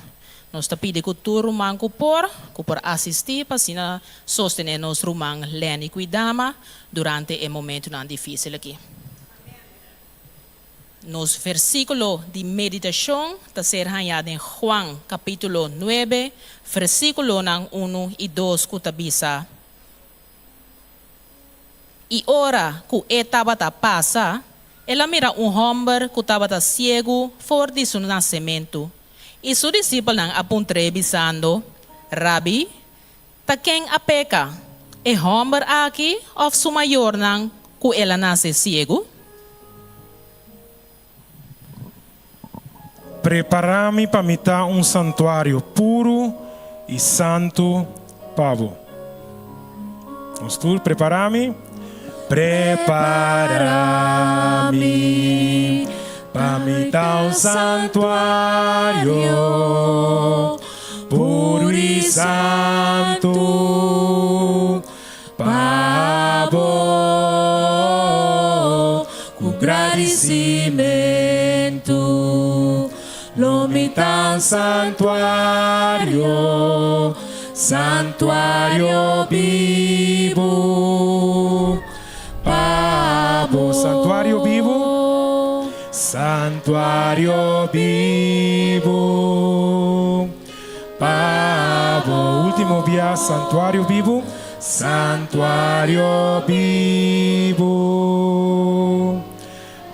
Nos ta pidi cu tur ruman cu por, cu por asisti pa asina sostene nos ruman Lenny Kuidama durante e momentonan dificil aki. Nos versíkulo di meditashon ta ser hañá den Juan kapítulo nuebe, versíkulonan unu i dos ku ta bisa, I ora ku e tabata pasa, el a mira un hòmber ku tabata siegu for di su nasementu. I su disipelnan a puntr'é bisando, Rabi, Ta ken a peka, e hòmber aki òf su mayornan ku el a nase siegu? Prepará mi pa mi ta un santuario puru i santu pa bo. Nos tur, prepará mi. Prepará mi pa mi ta un santuario puru i santu pa bo ku gradisimentu lo mi ta un santuario Santuario bibu pa bo. Santuario bibu, Santuario bibu pa bo. Ultimo bia, Santuario bibu, Santuario bibu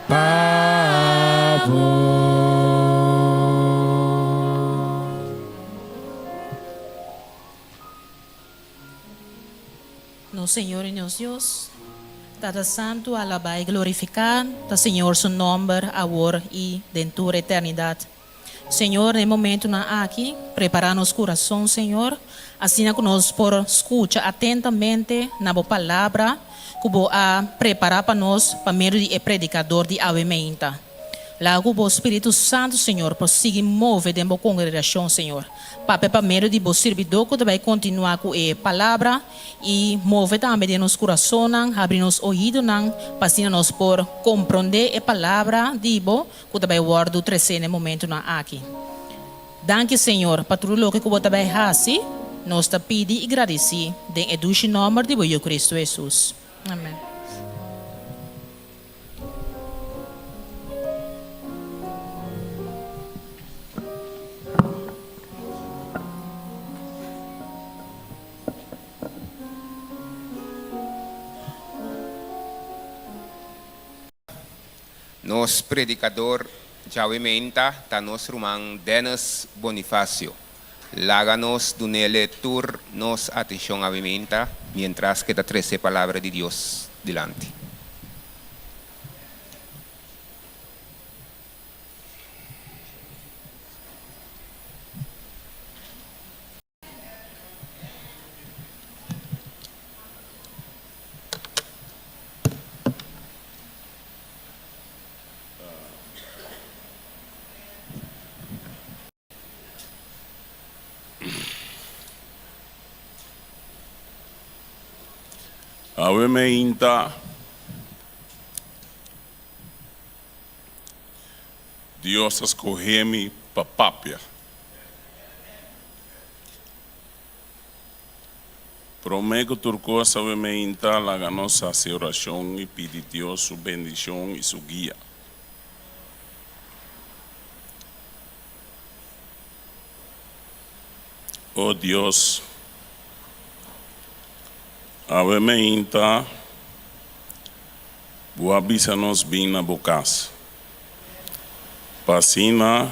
pa bo. Nos Señor y nos Dios, Tata Santu, alabá y glorificá ta Señor su nomber awor y den tur eternidad. Señor, den e momentonan aki, prepará nos curason, Señor, asina cu nos por scucha atentamente na Bo Palabra cu Bo a prepará pa nos pa medio di e predicador di awe meinta. Laga ku bo Spiritu Santu, Señor, por sigui move den bo kongregashon, Señor. Papia pa medio di bo sirbidó ku ta bai kontinuá ku e Palabra i move tambe den nos kurasonnan, habri nos oidonan pa asina nos por komprondé e Palabra di bo ku ta bai wòrdu tresé na e momentunan aki. Danki, Señor, pa tur loke ku bo ta bai hasi. Nos ta pidi i gradisí den e dushi nòmber di bo Yu Kristu Hesus. Amèn. Nos predicador djawe meinta ta nos ruman Dennis Bonifacio. Laga nos dunele tur nos atencion awe meinta mientras ke ta trece palabra di Dios dilanti. Awe meinta Dios a skohe mi pa papia. Promé ku tur kos awe meinta laga nos hasi orashon i pidi Dios su bendishon i su guia. O Dios, awe meinta Bo a bisa nos bin na Bo kas, pa asina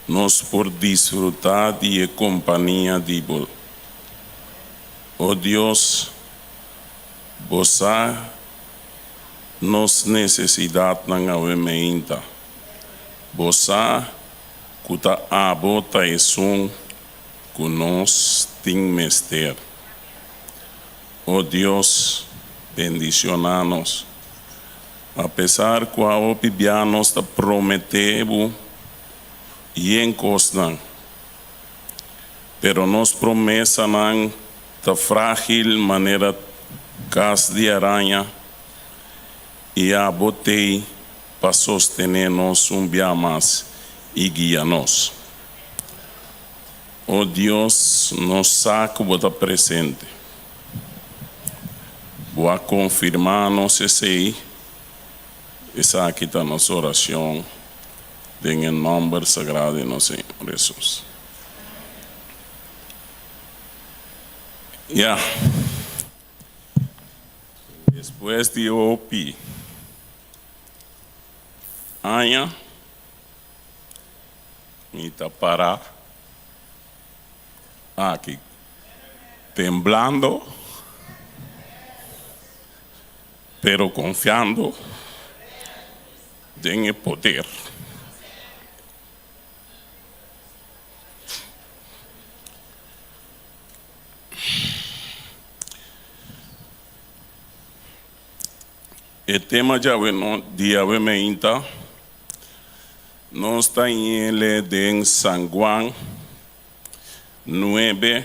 nos por disfrutá di e kompania di Bo. O Dios, Bo sa nos nesesidatnan awe meinta. Bo sa ku ta abo ta esun ku nos tin mester. O Dios, bendishoná nos. Apesar ku a hopi bia nos ta prometé bo yen kosnan, pero nos promesanan ta frágil manera kas di araña, i abo t'ei pa sostené nos un bia mas i guia nos. O Dios, nos sa ku bo ta presente. Bo a konfirmá nos esei. Esaki ta nos orashon den e nòmber sagrado di nos Señor Hesus. Ya. Despues di hopi aña mi ta para aki temblando pero confiando den e poder. E tema djawe no di awe meinta nos ta yele den San Juan nuebe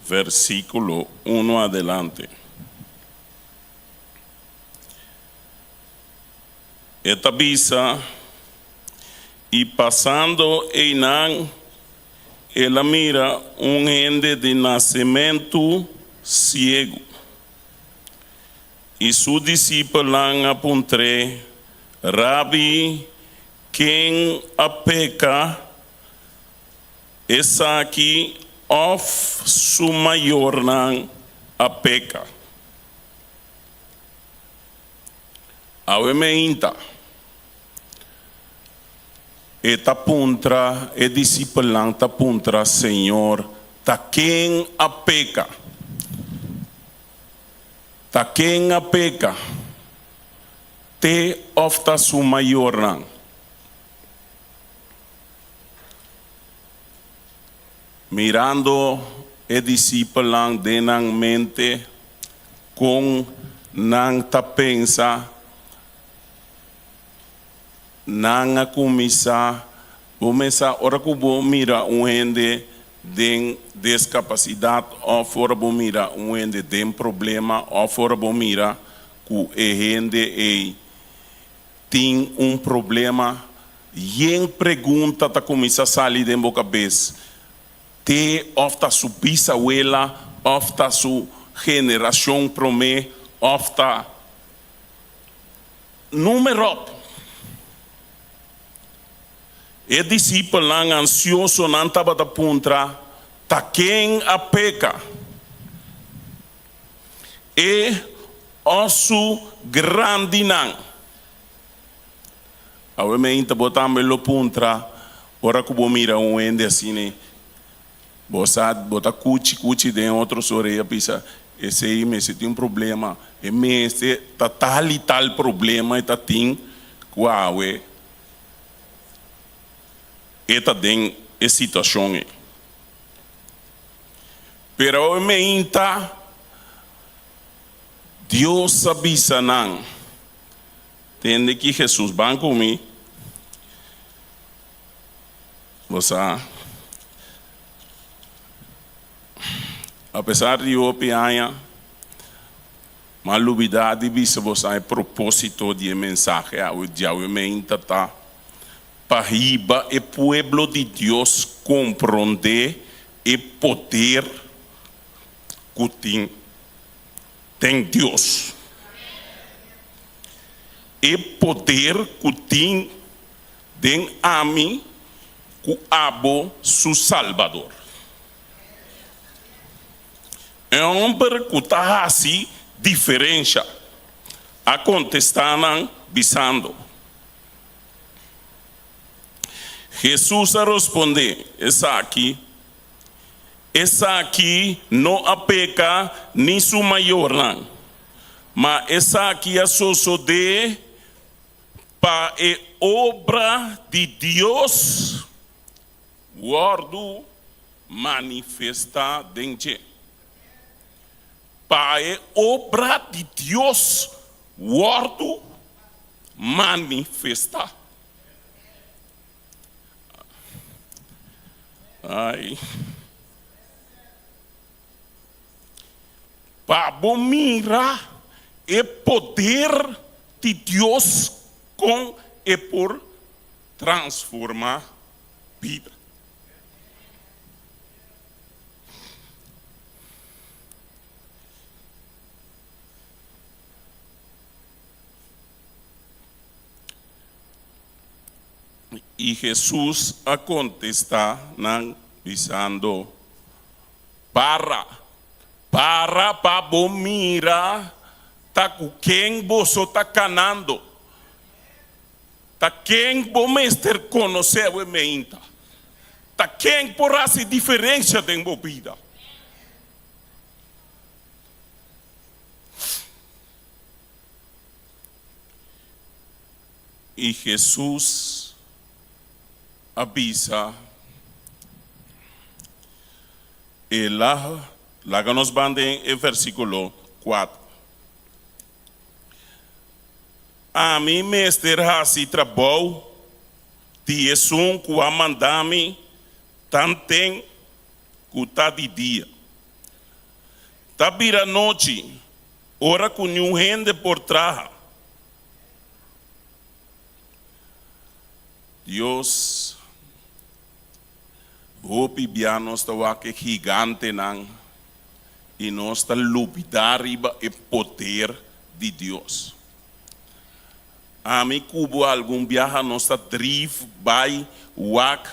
versiculo uno adelante. E ta bisa, I pasando einan el a mira un hende di nasementu siegu. I su disipelnan a puntr'é, Rabi, ken a peka, esaki òf su mayornan a peka? Awe meinta, e ta puntra, e disipelnan ta puntra Señor, Ta ken a peka? Ta ken a peka, te òf ta su mayornan? Mirando e disipelnan den nan mente kon nan ta pensa. Nan a kuminsá, bo mesa ora ku bo mira un hende den deskapasidat òf ora bo mira un hende den problema òf ora bo mira ku e hende ei tin un problema, yen pregunta ta kuminsá sali den bo kabes. Te òf ta su bisawela òf ta su generashon promé òf ta Número. E disipelnan ansiosonan tabata puntra, Ta ken a peka? E òf su grandinan? Awe meinta bo tambe lo puntra ora ku bo mira un hende asina. Bo sa, bo ta kuchi kuchi den otro su orea bisa, esei mester tin un problema, e mester ta tal i tal problema e ta tin ku awe e ta den e situashon ei. Pero awe meinta Dios a bisa nan, tende ki Jesus ban ku mi. Bo sa, apesar di hopi aña, m'a lubidá di bisa bo sa e propósito di e mensahe awe djawemente ta pa hiba e pueblo di Dios komprondé e poder ku tin den Dios. E poder ku tin Den ami ku abo su Salbador. E homber ku ta hasi diferensha a kontestá nan bisando. Hesus a rospondé, Esaki, esaki no a peka ni su mayornan, ma esaki a sosodé Pa e obra di Dios wòrdu manifestá den dje. Pa e obra di Dios wòrdu manifestá. Ai. Pa bo mira e poder di Dios kon e por transforma bida. I Hesus a kontestá nan, bisando, Para, para pa bo mira ta ku ken boso ta kanando. Ta ken bo mester konosé awe meinta. Ta ken por hasi diferensha den bo bida. I Hesus a bisa. El a laga nos ban den e versíkulo kuater. Ami mester hasi trabou di esun ku a manda mi tanten ku ta di dia. Ta bira nochi ora ku niun hende por traha. Dios. Hopi bia nos ta wak e gigantenan i nos ta lubidá riba e poder di Dios. Ami ku bo algun biaha nos ta drif bai wak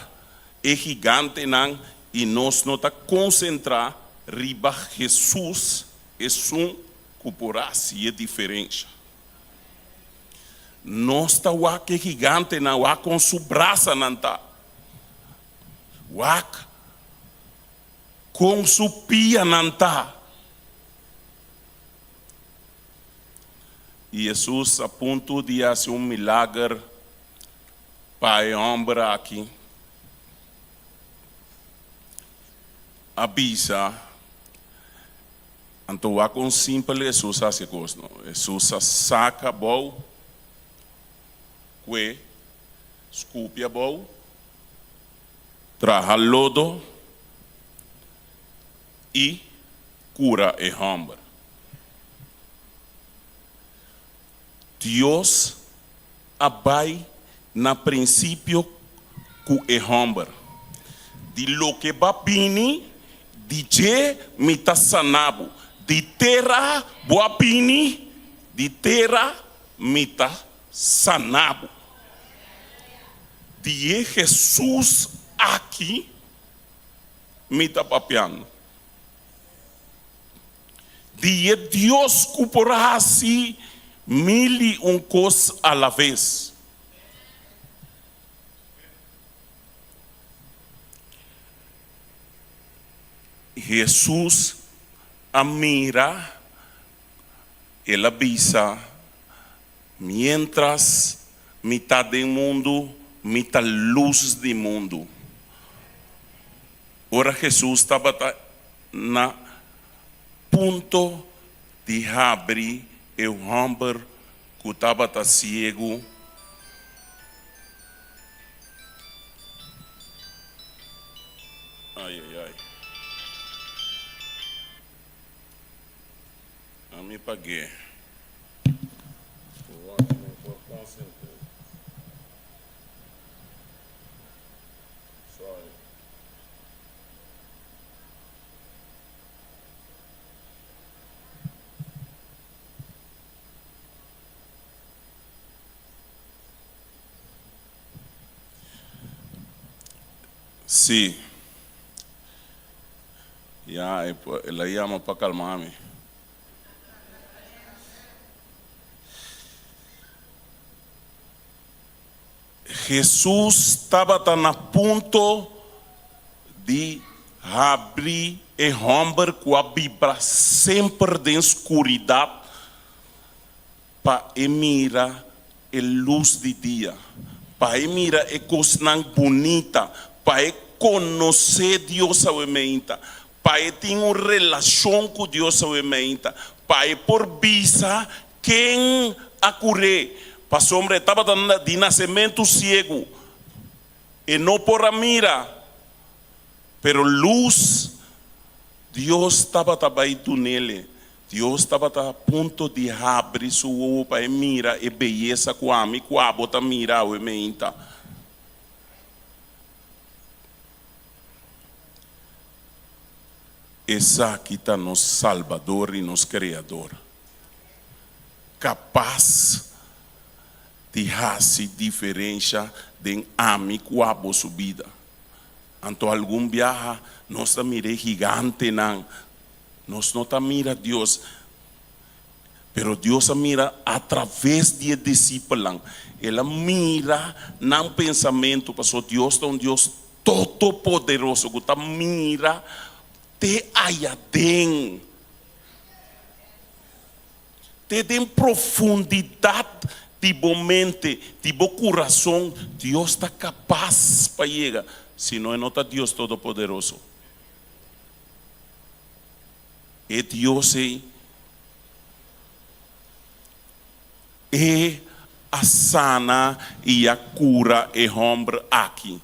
e gigantenan i nos no ta konsentrá riba Hesus esun ku por hasi e diferensha. Nos ta wak e gigantenan, wak kon su brasanan ta. Wak kon su pianan ta. I Hesus a punto di hasi un milager pa e hòmber aki. A bisa, Anto wak kon simpel Hesus a hasi e kos, no? Hesus a saka bou kue. Skupi abou, traha lodo i kura e hòmber. Dios a bai na prinsipio ku e hòmber. Di loke bo a bini, di dje mi ta sana bo. Di tera bo a bini, di tera mi ta sana bo. Di e Hesus aki mi ta papiando. Di e Dios ku por hasi mil i un kos alaves. Hesus a mira, el a bisa, Miéntras mi ta den mundu, mi ta lus di mundu. Ora Hesus tabata na punto di habri e hòmber ku tabata siegu, Ai ai ai. Ami pag'é. Sorry. Sí. Ya, el a yama pa calma mi. Hesus tabata na punto di habri e hòmber ku a biba semper den skuridat pa e mira e lus di dia, pa e mira e kosnan bunita, pa e konosé Dios awe meinta, pa e tin un relashon ku Dios awe meinta, pa e por bisa Ken a cur'é? Pasobra e tabata di nacementu ciegu, e no por a mira, pero luz Dios tabata bai dunele. Dios tabata a punto di habri su wowo pa e mira e beyesa cu ami cu abo ta mira awe meinta. Esaki ta nos Salbador y nos Creador. Kapas di hasi diferensha den ami ku abo su bida. Anto algun biaha nos ta mira e gigantenan, nos no ta mira Dios, pero Dios a mira atraves di e disipelnan. El a mira nan pensamentu, pasobra Dios ta un Dios todopoderoso ku ta mira te aya den. Te den profundidat di bo mente, di bo kurason, Dios ta kapas pa yega, si no e no ta Dios Todopoderoso. E Dios ei, e a sana i a kura e hòmber aki.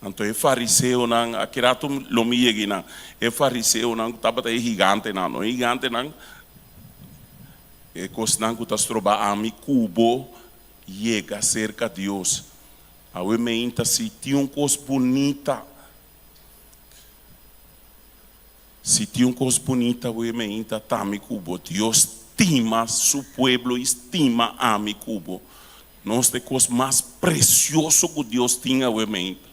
Anto e fariseonan, aki rato lo mi yega einan, e fariseonan ku tabata e gigantenan, no e gigantenan, e kosnan ku ta stroba ami ku bo yega serka Dios. Awe meinta si tin un kos bunita, si tin un kos bunita awe meinta ta ami ku bo. Dios stima su pueblo i stima ami ku bo. Nos ta e kos mas presioso ku Dios tin awe meinta.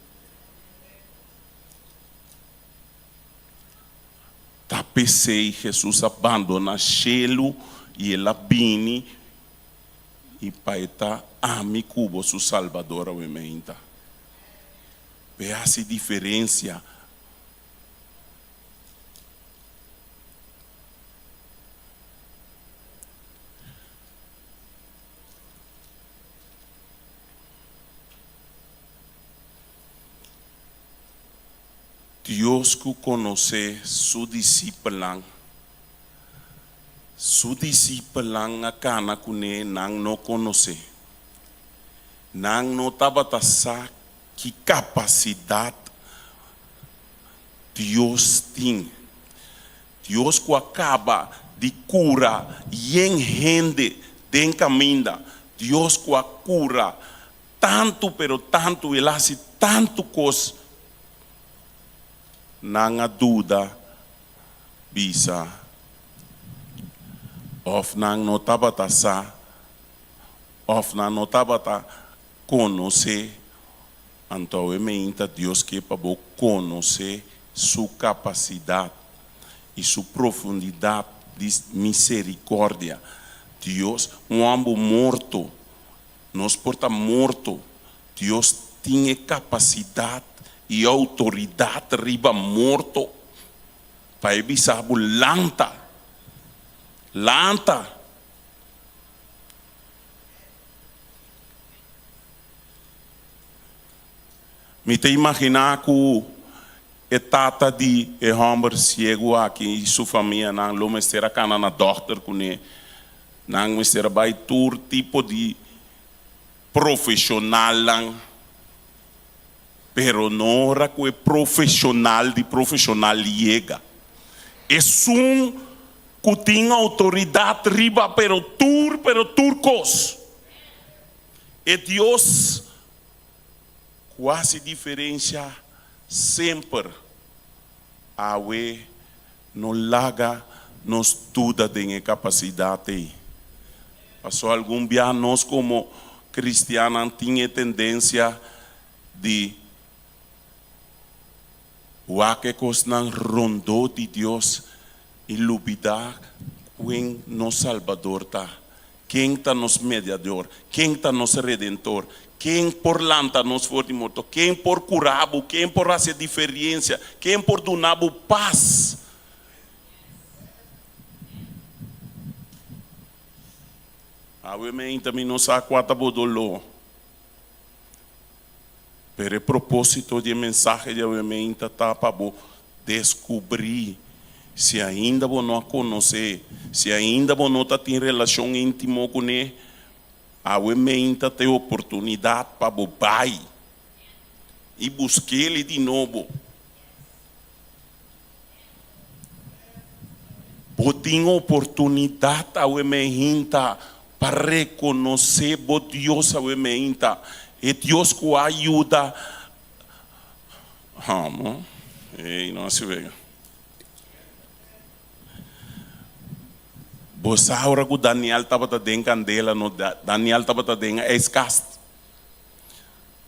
Ta p'esei Hesus a bandoná shelu i el a bini i pa e ta ami ku bo su Salbador awe meinta. Pa e hasi diferensia. Dios ku konosé su disipelnan, Su disipelnan a kana kuné, nan no konosé. Nan no tabata sa ki kapasidat Dios tin. Dios ku a kaba di kura yen hende den kaminda, Dios ku a kura tantu pero tantu, el a hasi tantu kos, nan a duda bisa òf nan no tabata sa òf nan no tabata konosé. Anto e meinta Dios ke pa bo konosé Su kapasidat i Su profundidat di miserikòrdia. Dios, un hòmber morto, nos por ta morto, Dios tin e kapasidat i outoridat riba morto pa e bisa bo lanta, lanta. Mi ta imaginá ku e tata di e hòmber siegu aki i su famianan lo mester a kana na dòkter kuné. Nan mester a bai tur tipo di profeshonalnan, pero no ora ku e profeshonal di profeshonal yega. Esun ku tin outoridat riba pero tur pero tur kos. E Dios ku hasi diferensha semper awe no laga nos duda den e kapasidat ei. Pasobra algun bia nos komo kristiannan tin e tendensia di wak e kosnan rondó di Dios i lubidá ken nos Salbador ta. Ken ta nos Mediador? Ken ta nos Redentor? Ken por lanta nos for di morto? Ken por kura bo? Ken por hasi e diferensia? Ken por duna bo pas? Awe meinta mi no sa kua ta bo doló, pero e propósito di e mensahe di awe meinta ta pa bo Deskubrí si ainda bo no a konosé, si ainda bo no ta tin relashon íntimo kuné, awe meinta ta e oportunidat pa bo bai i busk'El di nobo. Bo tin oportunidat awe meinta pa rekonosé bo Dios awe meinta, e Dios ku a yuda. Hamo, ey no hasi wega. Bo sa ora ku Daniel tabata den kandela no, Daniel tabata den ijskast.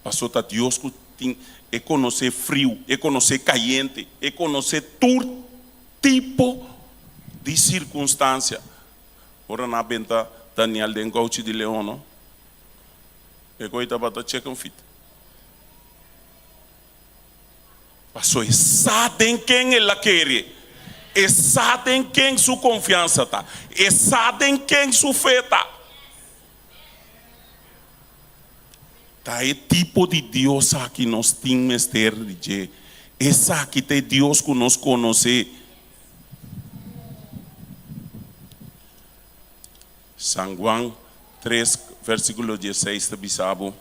Paso ta Dios ku tin, e konosé friu, e konosé kayente, e konosé tur tipo di sirkunstansia. Ora nan a benta Daniel den kouchi di leon no, e koe tabata chicken feet. Paso e sa den ken el a kere, e sa den ken su konfiansa ta, e sa den ken su fe ta. Ta e tipo di Dios aki nos tin mester di dje. Esaki ta e Dios ku nos konosé. San Juan tres versíkulo dieseis ta bisa bo.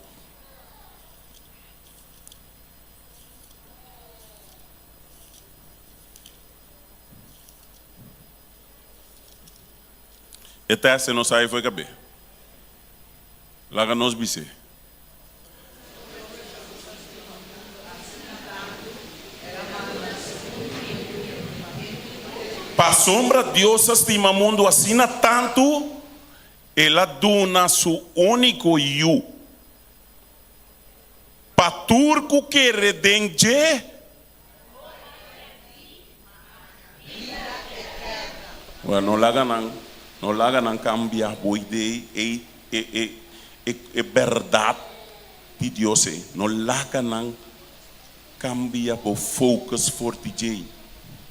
E tèst no sa e foi kab'é. Laga nos bis'é. Pasobra Dios a stima mundu asina tantu, El a duna su úniko Yu. Pa tur ku kere den dje. Bueno, no laga nan, no laga nan kambia bo idee ei, e, e, e, e bèrdat di Dios ei. No laga nan kambia bo focus for di djei.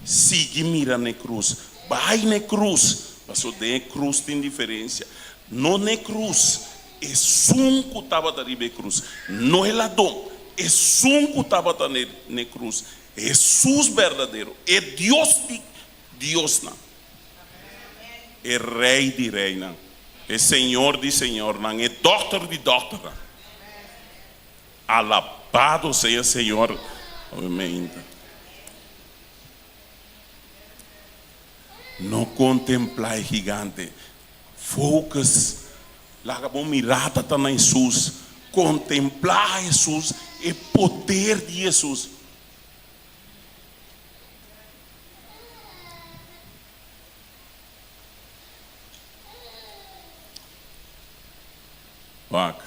Sigui mira n'e krus. Bai n'e krus, pasobra den e krus tin diferensia. No n'e krus, Esun ku tabata riba e krus, no e ladon, esun ku tabata n'e krus, Hesus berdadero, e Dios di diosnan. E Rei di reinan, e Señor di señornan, e Dòkter di dòkternan. Alabado sea Señor. Amén. No kontemplá e gigante. Focus, laga bo mirada ta na Hesus. Kontemplá Hesus, e poder di Hesus. Wak.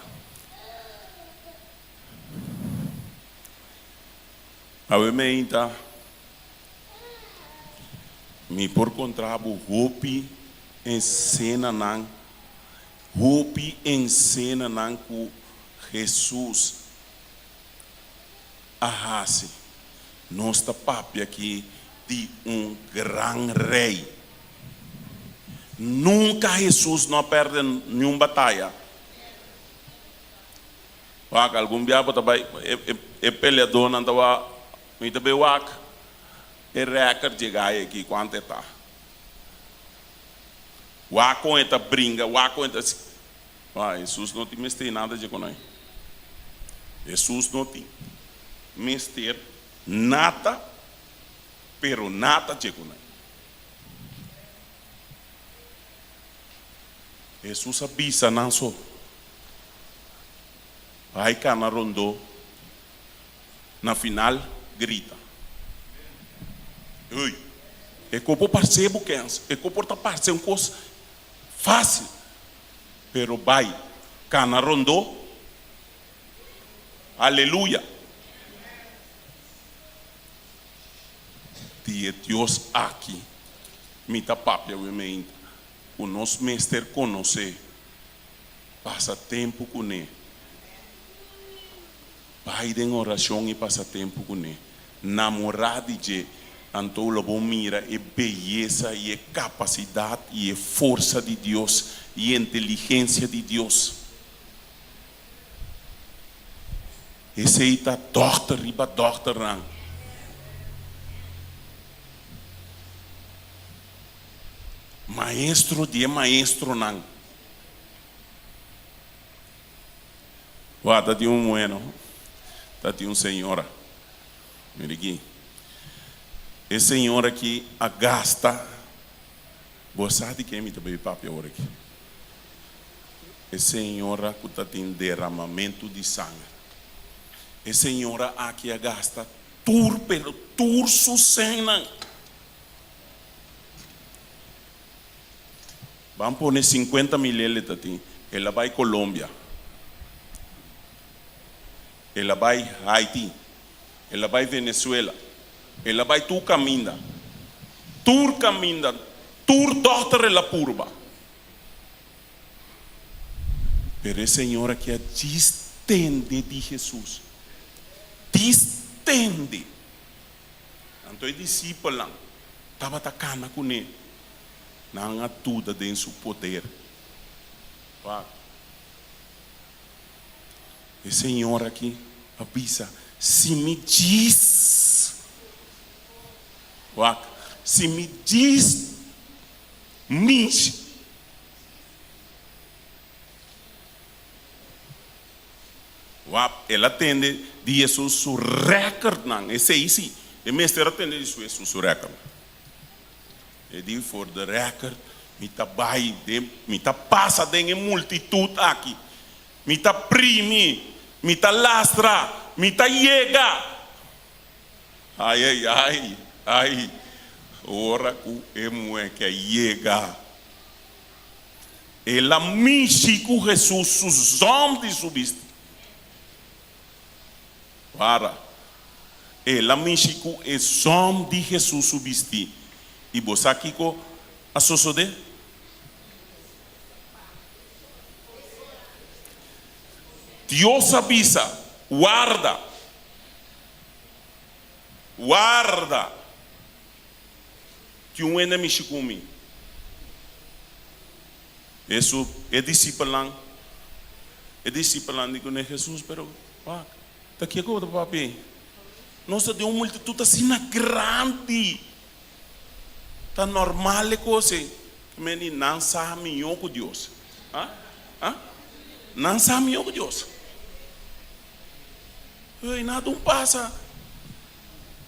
Awe meinta mi por kontra bo hopi ensenanan, hopi ensenanan ku Hesus a hasi. Nos ta papia aki di un gran rei. Nunka Hesus no a pèrdè niun bataya. Wak, algun bia bo ta bai, e peleadónan ta wak, mi ta bai wak e rèkòrt dje gai aki, kuantu e ta. Wak kon e ta bringa, wak kon e ta. Wak, Hesus no tin mester nada dje konai. Hesus no tin mester nada, pero nada dje konai. Hesus a bisa nan so, Bai kana rondó, na final grita. Ui, e ko por parse bo kens, e ko por ta parse un kos fásil, pero bai kana rondó. Aleluya! Di e Dios aki mi ta papia awe ku nos mester konosé, pasa tempu kuné, bai den orashon i pasa tempu kuné, namorá di dje, anto lo bo mira e beyesa i e kapasidat i e forsa di Dios i e inteligensia di Dios. Esei ta dòkter riba dòkternan. Maestro di e maestronan. Wak, ta tin un muhé no, ta tin un señora. Mira aki. E señora aki a gasta, bo sa di ken mi ta bay papia awor aki. E señora ku ta tin deramamentu di sanger. E señora aki a gasta tur pero tur su sènnan. Ban pone sinkuenta mil el e ta tin. El a bai Colombia. El a bai Haiti. El a bai Venezuela. El a bai tur kaminda. Tur kaminda, tur dòkter el a purba. Pero e señora ke a djis tende di Hesus. Djis tende. Anto e disipelnan tabata kana kuné. Nan a duda den su poder. Wak. E señora aki a bisa, Si mi djis. Wak. Si mi djis Mishi. Wap, el a tende di Hesus su rèkòrdnan. Esei sí, e mester a tende di Hesus su rèkòrdnan. E di, For the record, mi ta bai den, mi ta pasa den e multitut aki. Mi ta primi, mi ta lastra, mi ta yega. Ai, ai, ai, ai, ora ku e muhé ke a yega, el a mishi ku Hesus su zòm di su bisti. Para, el a mishi ku e zòm di Hesus su bisti. I bo sa kiko a sosodé? Dios a bisa, Warda! Warda! Tin un hende mishi ku mi. Hesus, e disipelnan, e disipelnan di kuné Hesus, pero wak, ta kiko bo ta papia ei? Nos ta den un multitut asina grandi, ta normal e kos ei. Ke men di nan sa mihó ku Dios. Ha? Ha? Nan sa mihó ku Dios. Ey, nada un pasa.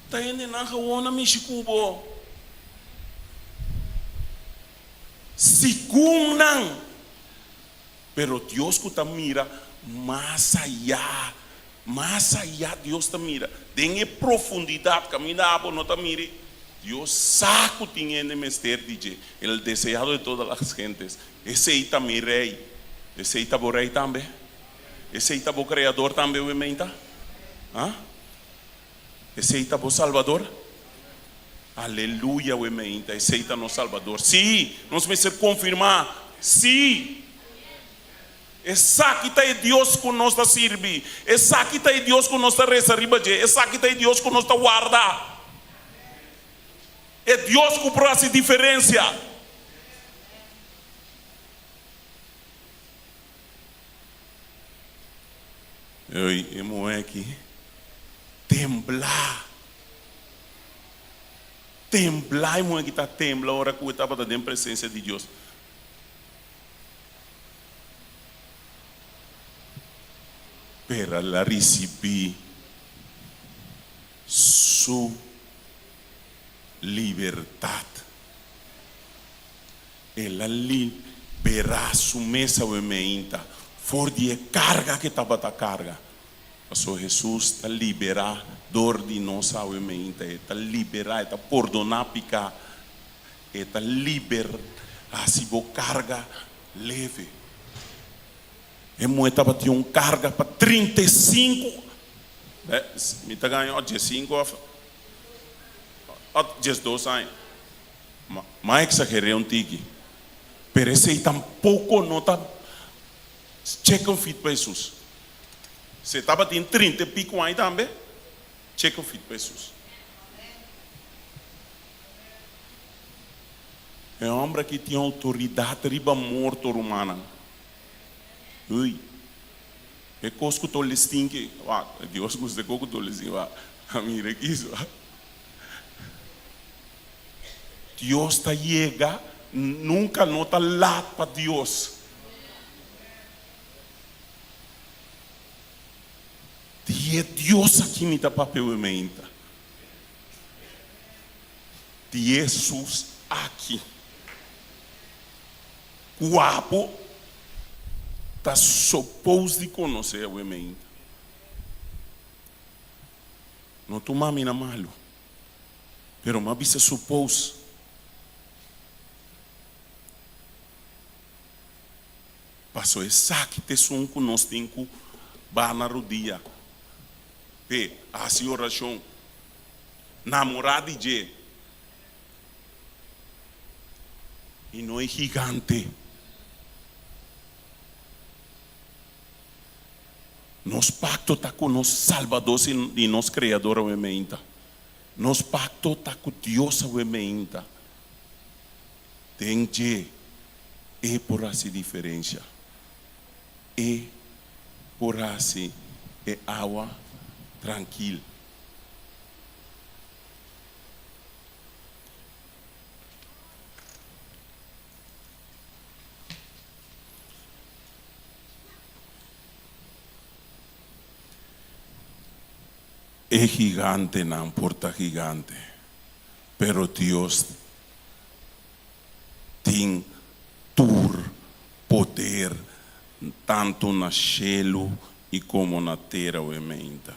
Ta hendenan gewoon a mishi ku bo. Segun nan. Pero Dios ku ta mira mas ayá, mas ayá Dios ta mira. Den e profundidat kaminda abo no ta mira, Dios sa ku tin hende mester di dje. El deseado de todas las gentes. Esei ta mi Rei. Esei ta bo Rei tambe? Esei ta bo Kreador tambe, Wimeinta? Ha? Esei ta bo Salbador? Aleluya, we meinta, esei ta nos Salbador. Sí, nos mester konfirmá, sí! Esaki ta e Dios ku nos ta sirbi. Esaki ta e Dios ku nos ta resa riba dje. Esaki ta e Dios ku nos ta warda. E Dios ku por hasi diferensia. Ey, e muhé aki tembla. Tembla, e muhé aki ta tembla ora ku e tabata den presensia di Dios. Pero el a risibí su libertat. El a liberá su mes awe meinta for di e karga ku e tabata karga. Pasobra Hesus ta liberá dor di nos awe meinta. E ta liberá, e ta pordoná piká, e ta liber hasi bo karga leve. E muhé tabatin un karga pa 35, mi ta gaña òf diesinku òf diesdos aña. M'a exageré un tiki, pero esei tampoco no ta check un fit pa Hesus. Si e tabatin trinta e pico aña tambe, check un fit pa Hesus. E homber aki tin autoridad riba morto, rumannan. Ui, e cos cu tolestin ki, wak, Dios gusta e cos cu tolestin, wak, a mira kiso. Dios ta yega, nunka no ta lat pa Dios. Di e Dios aki mi ta papia awe meinta. Di Hesus aki. Ku abo ta supos di konosé awe meinta. No tuma mi na malu. Pero m'a bisa suppose. Paso esaki ta esun ku nos tin ku baha na rudia p'e, hasi orashon, namorá di dje. I no e gigante. Nos pakto ta ku nos Salbador i nos Kreador awe meinta. Nos pakto ta ku Dios awe meinta. Den dje E por hasi diferensha. E por hasi e awa trankil. E gigantenan por ta gigante, pero Dios tin tur poder tantu na shelu i komo na tera awe meinta.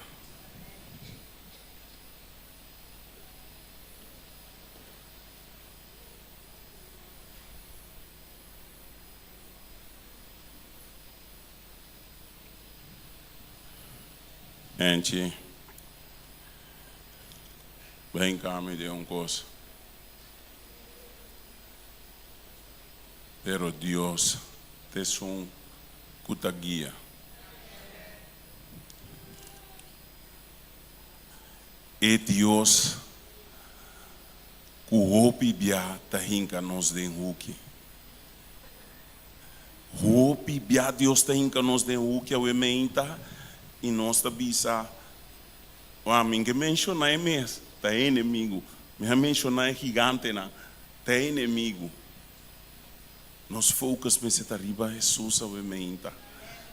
Enchi, bai hinka mi den un kos. Pero Dios ta esun ku ta guia. E Dios ku hopi bia ta hinka nos den huki. Hopi bia Dios ta hinka nos den huki awe meinta i nos ta bisa, Wak, mi ke menshoná e mes, ta e enemigu. Mi a menshoná e gigantenan, ta e enemigu. Nos focus mester ta riba Hesus awe meinta.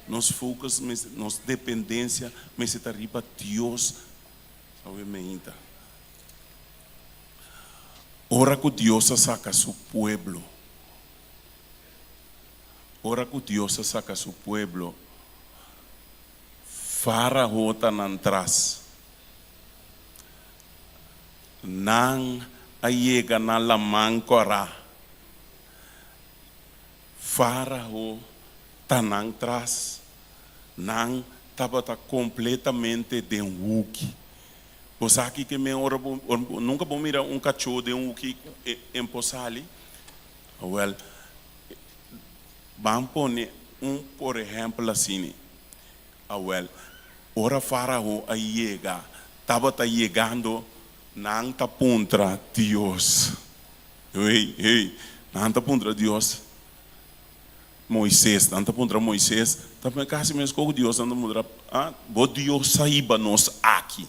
Nos focus mester, nos dependencia mester ta riba Dios awe meinta. Ora cu Dios a saca su pueblo, ora cu Dios a saca su pueblo, Faraho ta nan tras. Nan a yega na Laman Kòrá. Fárao ta nan tras. Nan tabata kompletamente den huki. Bo sa kiko men ora bo nunka bo mira un kachó den huki en por sali? Awèl, ban pone un por ehèmpel asini. Awèl, ora Fárao a yega, tabata yegando, nan ta puntra Dios. Hey, hey, nan ta puntra Dios, Moises, nan ta puntra Moises, ta kasi mes ku Dios nan ta puntra, ah, bo Dios a hiba nos aki,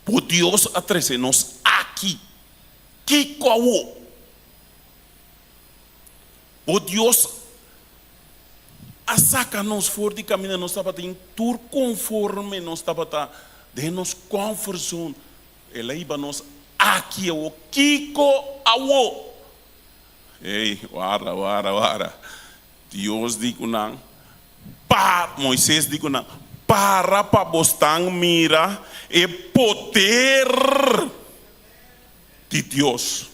bo Dios a trese nos aki, kiko awo? Bo Dios a saka nos for di kaminda nos tabatin tur konforme nos tabata den nos comfort zone, El a hiba nos aki awo. Kiko awo? Ey, warda, warda, warda. Dios di ku nan, Pa, Moises di ku nan, para pa bosnan mira e poder di Dios.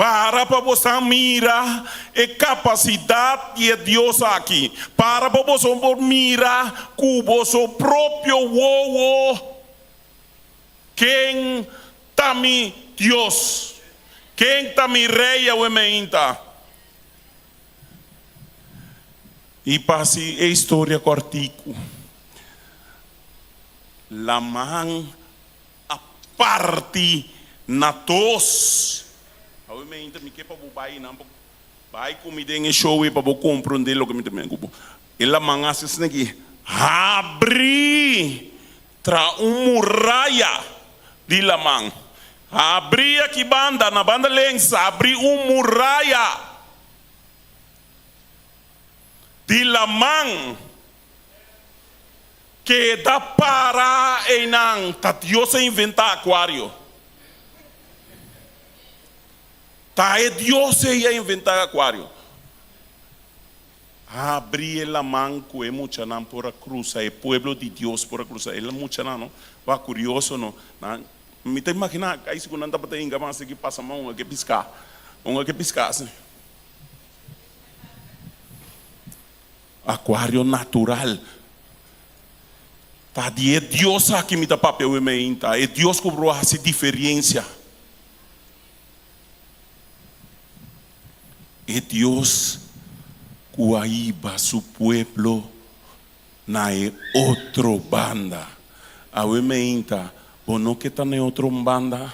Para pa boso mira e kapasidat di e Dios aki. Para pa boso por mira ku boso propio wowo ken ta mi Dios, ken ta mi Rei awe meinta. I pa hasi e historia kòrtiku, laman A parti na dos. Awe meinta mi ke pa bo bai nan pa bai ku mi den e show ei pa bo komprondé loke mi ta mira ku bo. E laman hasi asina aki, habri tra un muraya di laman. Habri aki banda, na banda lenks, habri un muraya di laman. Keda para einan, ta Dios a inventá akuario. Ta e Dios ei a inventá akuario. Habri e laman ku e muchanan por a krusa, e pueblo di Dios por a krusa. E muchanan no, wak kurioso no, nan, mi ta imaginá kai si ku nan tabata hinka mas aki pasa man un a ke piská, un a ke piská asina. Akuario natural. Ta di e Dios aki mi ta papia awe meinta, e Dios ku por hasi diferensia. E Dios ku a hiba su pueblo na e otro banda. Awe meinta, bo no ke ta na e otro banda?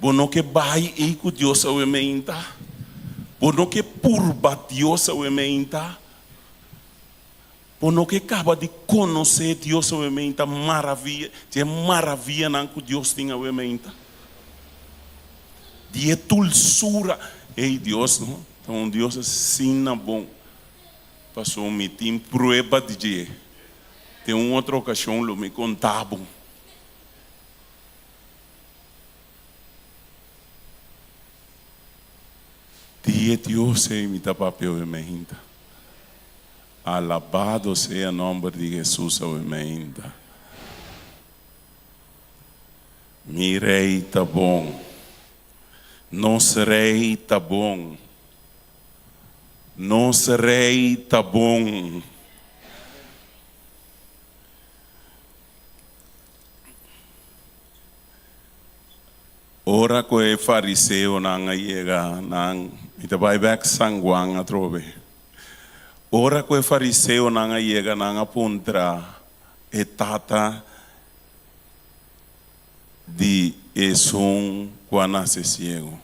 Bo no ke bai ei ku Dios awe meinta? Bo no ke purba Dios awe meinta? Bo no ke kaba di konosé Dios awe meinta, maravia, di e maravianan ku Dios tin awe meinta? Di e dulsura. Ei, Dios no ta un Dios asina bon. Pasobra mi tin prueba di dje. Den un otro okashon lo mi konta bo. Di e Dios ei mi ta papia awe meinta. Alabado sea nomber di Hesus awe meinta. Mi Rey ta bon. Nos Rey ta bon. Nos Rey ta bon. Ora ku e fariseonan a yega, nan, mi ta bai bèk San Juan atrobe. Ora ku e fariseonan a yega, nan a puntra e tata di esun ku a nase siegu.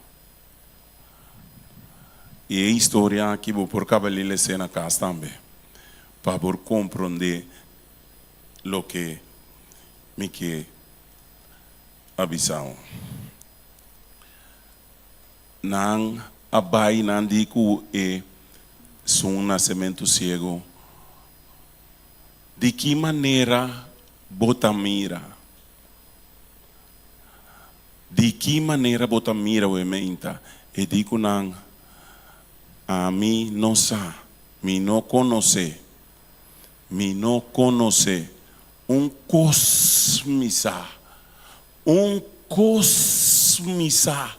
I e historia aki bo por kaba lilesé na kas tambe, pa por komprondé loke mi ke a bisa bo. Nan a bai nan di ku e sun nasementu siegu, Di ki manera bo ta mira? Di ki manera bo ta mira awe meinta? E di ku nan, Ami no sa, mi no konosé. Mi no konosé. Un kos mi sa, Un kos mi sa,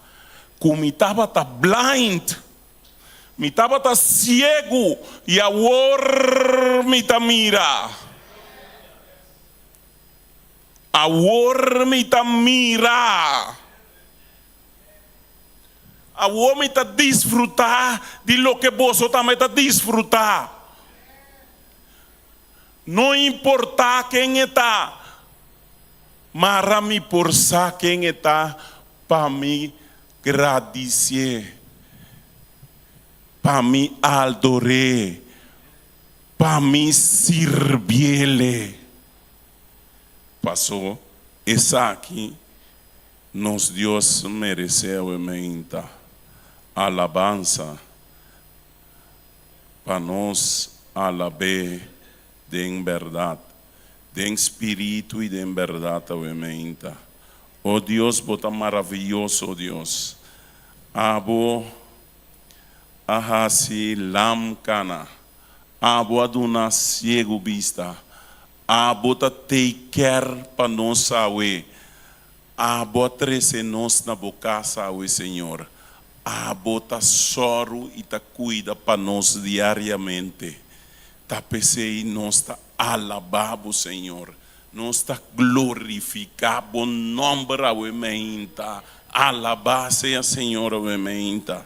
ku mi tabata blind, mi tabata siegu i awor mi ta mira. Awor mi ta mira. Awor mi ta disfrutá di loke boso tambe ta disfrutá. No importá ken e ta, mara mi por sa ken e ta pa mi gradisié, pa mi aldor'é, pa mi sirbiéle. Pasó esaki nos Dios meresé awe meinta alabansa. Pa nos alab'é den bèrdat, den spiritu i den bèrdat awe meinta. O Dios, bo ta maravioso, o Dios. Abo a hasi lam kana, abo a duna siegu bista, abo ta take care pa nos awe. Abo a trese nos na bo kas awe, Señor. Abo ta sòru i ta kuida pa nos diariamente. Ta p'esei nos ta alabá bo, Señor. Nos ta glorifiká bo nòmber awe meinta. Alabá sea Señor awe meinta.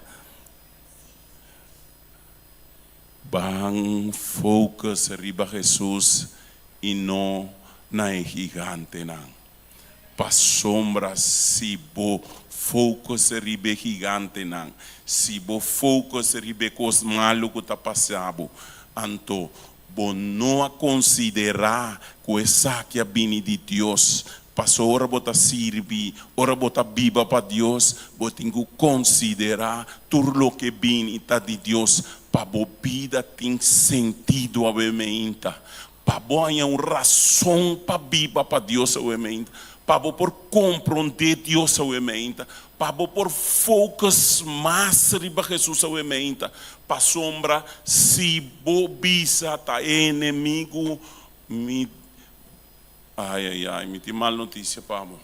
Ban focus riba Hesus i no na e gigantenan. Pasobra si bo focus riba e gigantenan, si bo focus riba e cos malo cu ta pasa bo, anto bo no a considera cu esaki a bini di Dios. Pasobra ora bo ta sirbi, ora bo ta biba pa Dios, bo tin cu considera tur loke bini ta di Dios pa bo bida tin sentido awe meinta. Pa bo haña un rason pa biba pa Dios awe meinta, pa bo por komprondé Dios awe meinta, pa bo por focus mas riba Jesus awe meinta, pasobra si bo bisa ta e enemigu mi, ai ai ai, mi tin mal notisia pa bo.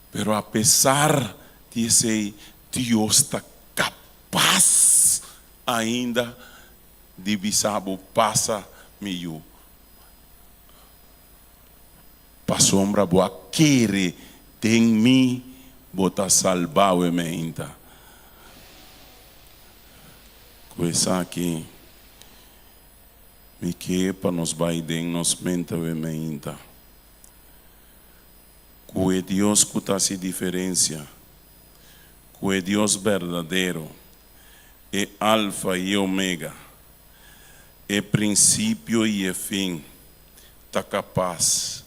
Pero apesar di esei, Dios ta kapas Ainda di bisa bo pasa mi yu, pasobra bo a kere den mi, bo ta salba awe meinta. Ku esaki mi ke pa nos bai den nos mente awe meinta, ku e Dios ku ta hasi diferensia, ku e Dios berdadero, e Alfa i e Omega, e prinsipio i e fin, ta kapas.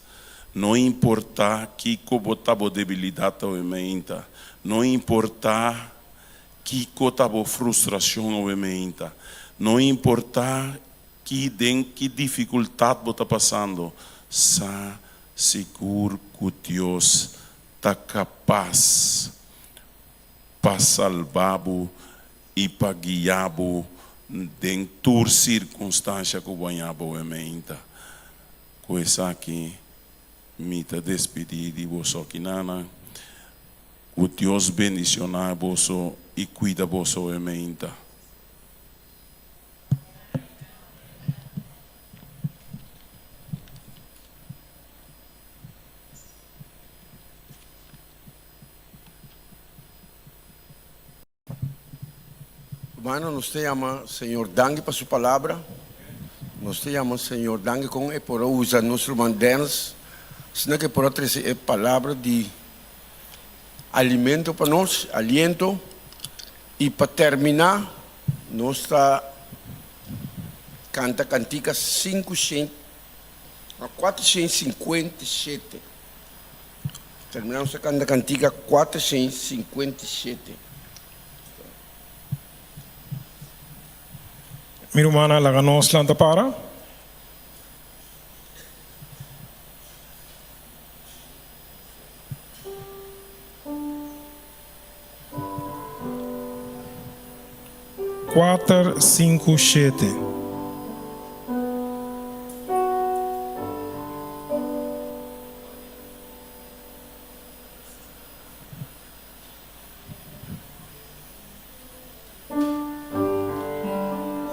No importá kiko bo ta bo debilidat awe meinta, no importá kiko ta bo frustrashon awe meinta, no importá ki den ki difikultat bo ta pasando, sa sigur ku Dios ta kapas. pa salba bo i pa guia bo den tur sirkunstansha ku bo haña bo meinta. Ku esaki mi ta despidí di boso akinana. Ku Dios bendishoná boso i kuida boso meinta. Hermano, nos ta yama Señor danki pa su palabra. Nos ta yama Señor danki con e por a usa nos ruman Dennis, asina que por a trece e palabra di alimento pa nos, aliento. Y pa termina, nos ta canta cantica 457. Terminá nos ta kanta kantika 457. Mi rumannan, laga nos lanta para. Kuater, sinku, shete.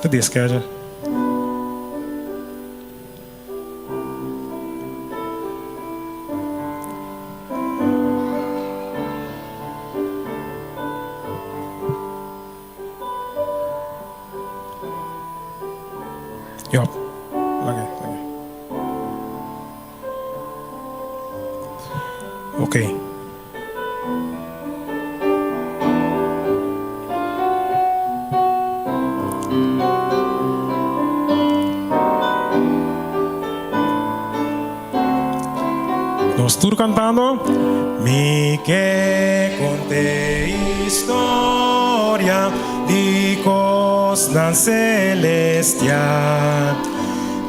Ta deskedja. Yòp. Lag'é, lag'é. Ok. Nos tur cantando. Mi ke conte historia di cosnan celestial,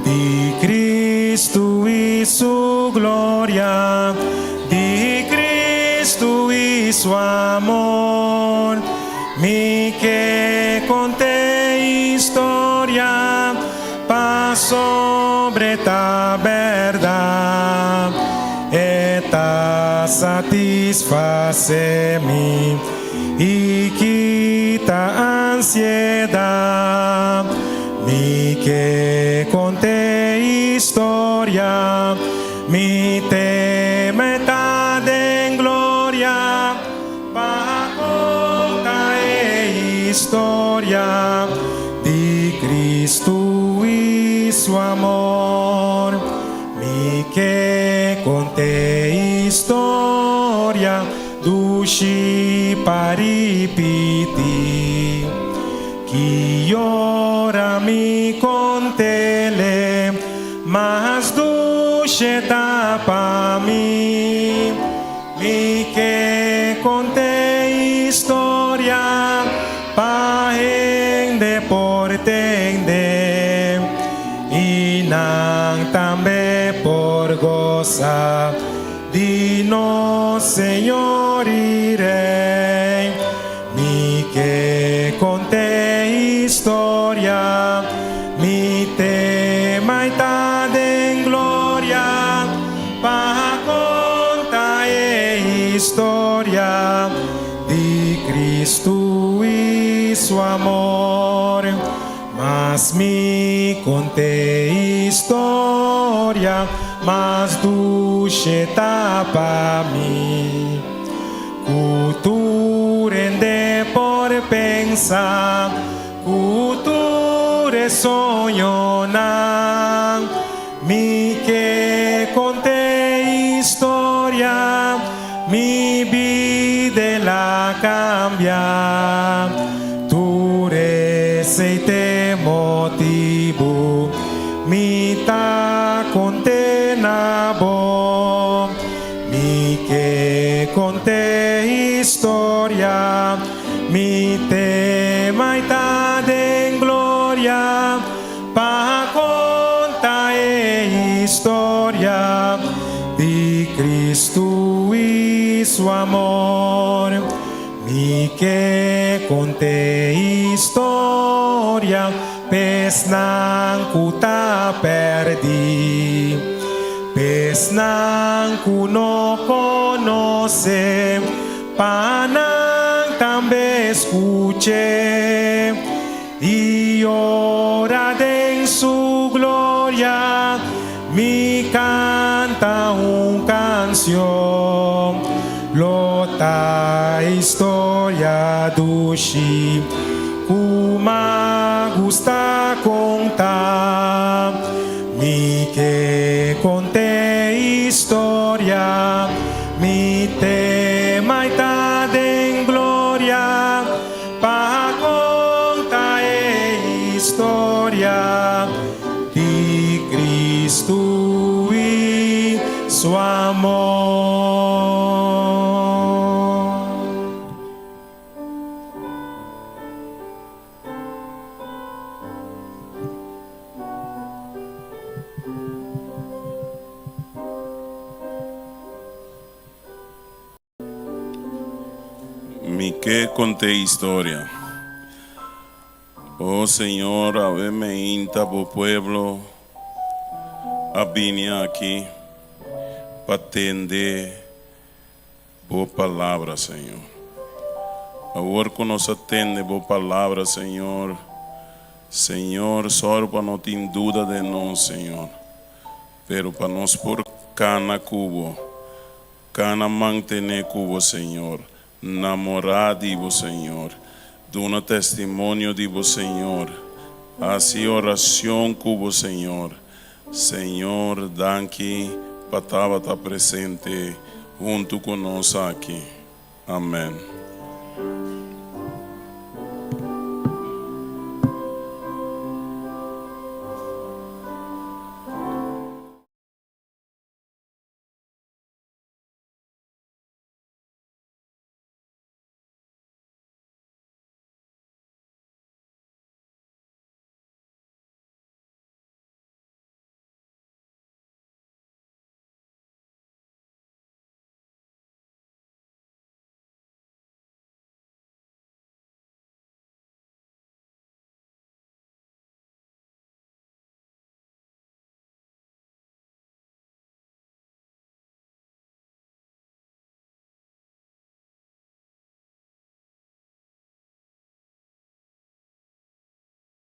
di Cristo y su gloria, di Cristo y su amor. Mi ke conte historia Pasobra e ta bèrdat, e ta satisfasé mi i kita ansiedat. Mi ke kont'é historia, mi tema e ta den gloria, Pa konta e historia di Cristo i su amor. Mi ke kont'e historia dushi pa ripití. Ki ora mi kont'ele, mas dushe ta pa mi. Mi ke konte historia pa hende por tende i nan tambe por gosa di nos Señor i Rey. Mi ke konte historia, mi tema i ta den gloria. Pa konta e historia di Cristo i su amor. Mas mi kont'e historia, mas dushe ta pa mi. Ku tur hende por pensa, ku tur e soñonan. Mi ke konte historia, mi bida el a kambia. Tur esei t'e motibu, mi ta konte na bo. Mi ke konte historia, mi tema i ta den gloria. Pa konta e historia di Cristo i su amor. Mi ke kont'e historia p'esnan ku ta pèrdí, p'esnan ku no konosé, pa nan tambe skuch'é. I ora den su gloria mi canta un cancion, lo ta historia dushi cu m'a gusta conta. Mi ke conte historia, mi tema i ta den gloria. Pa konta e historia di Cristo i su amor. Ke kont'é historia. O Señor, awe meinta bo pueblo a bini aki pa tende Bo palabra, Señor. Awor ku nos a tende Bo palabra, Señor, Señor, sòru pa no tin duda den nos, Señor, pero pa nos por kana ku Bo, kana mantené ku Bo, Señor, namorá di Bo, Señor, duna testimonio di Bo, Señor, hasi oracion ku Bo, Señor. Señor, danki pa tabata presente huntu ku nos aki. Amen.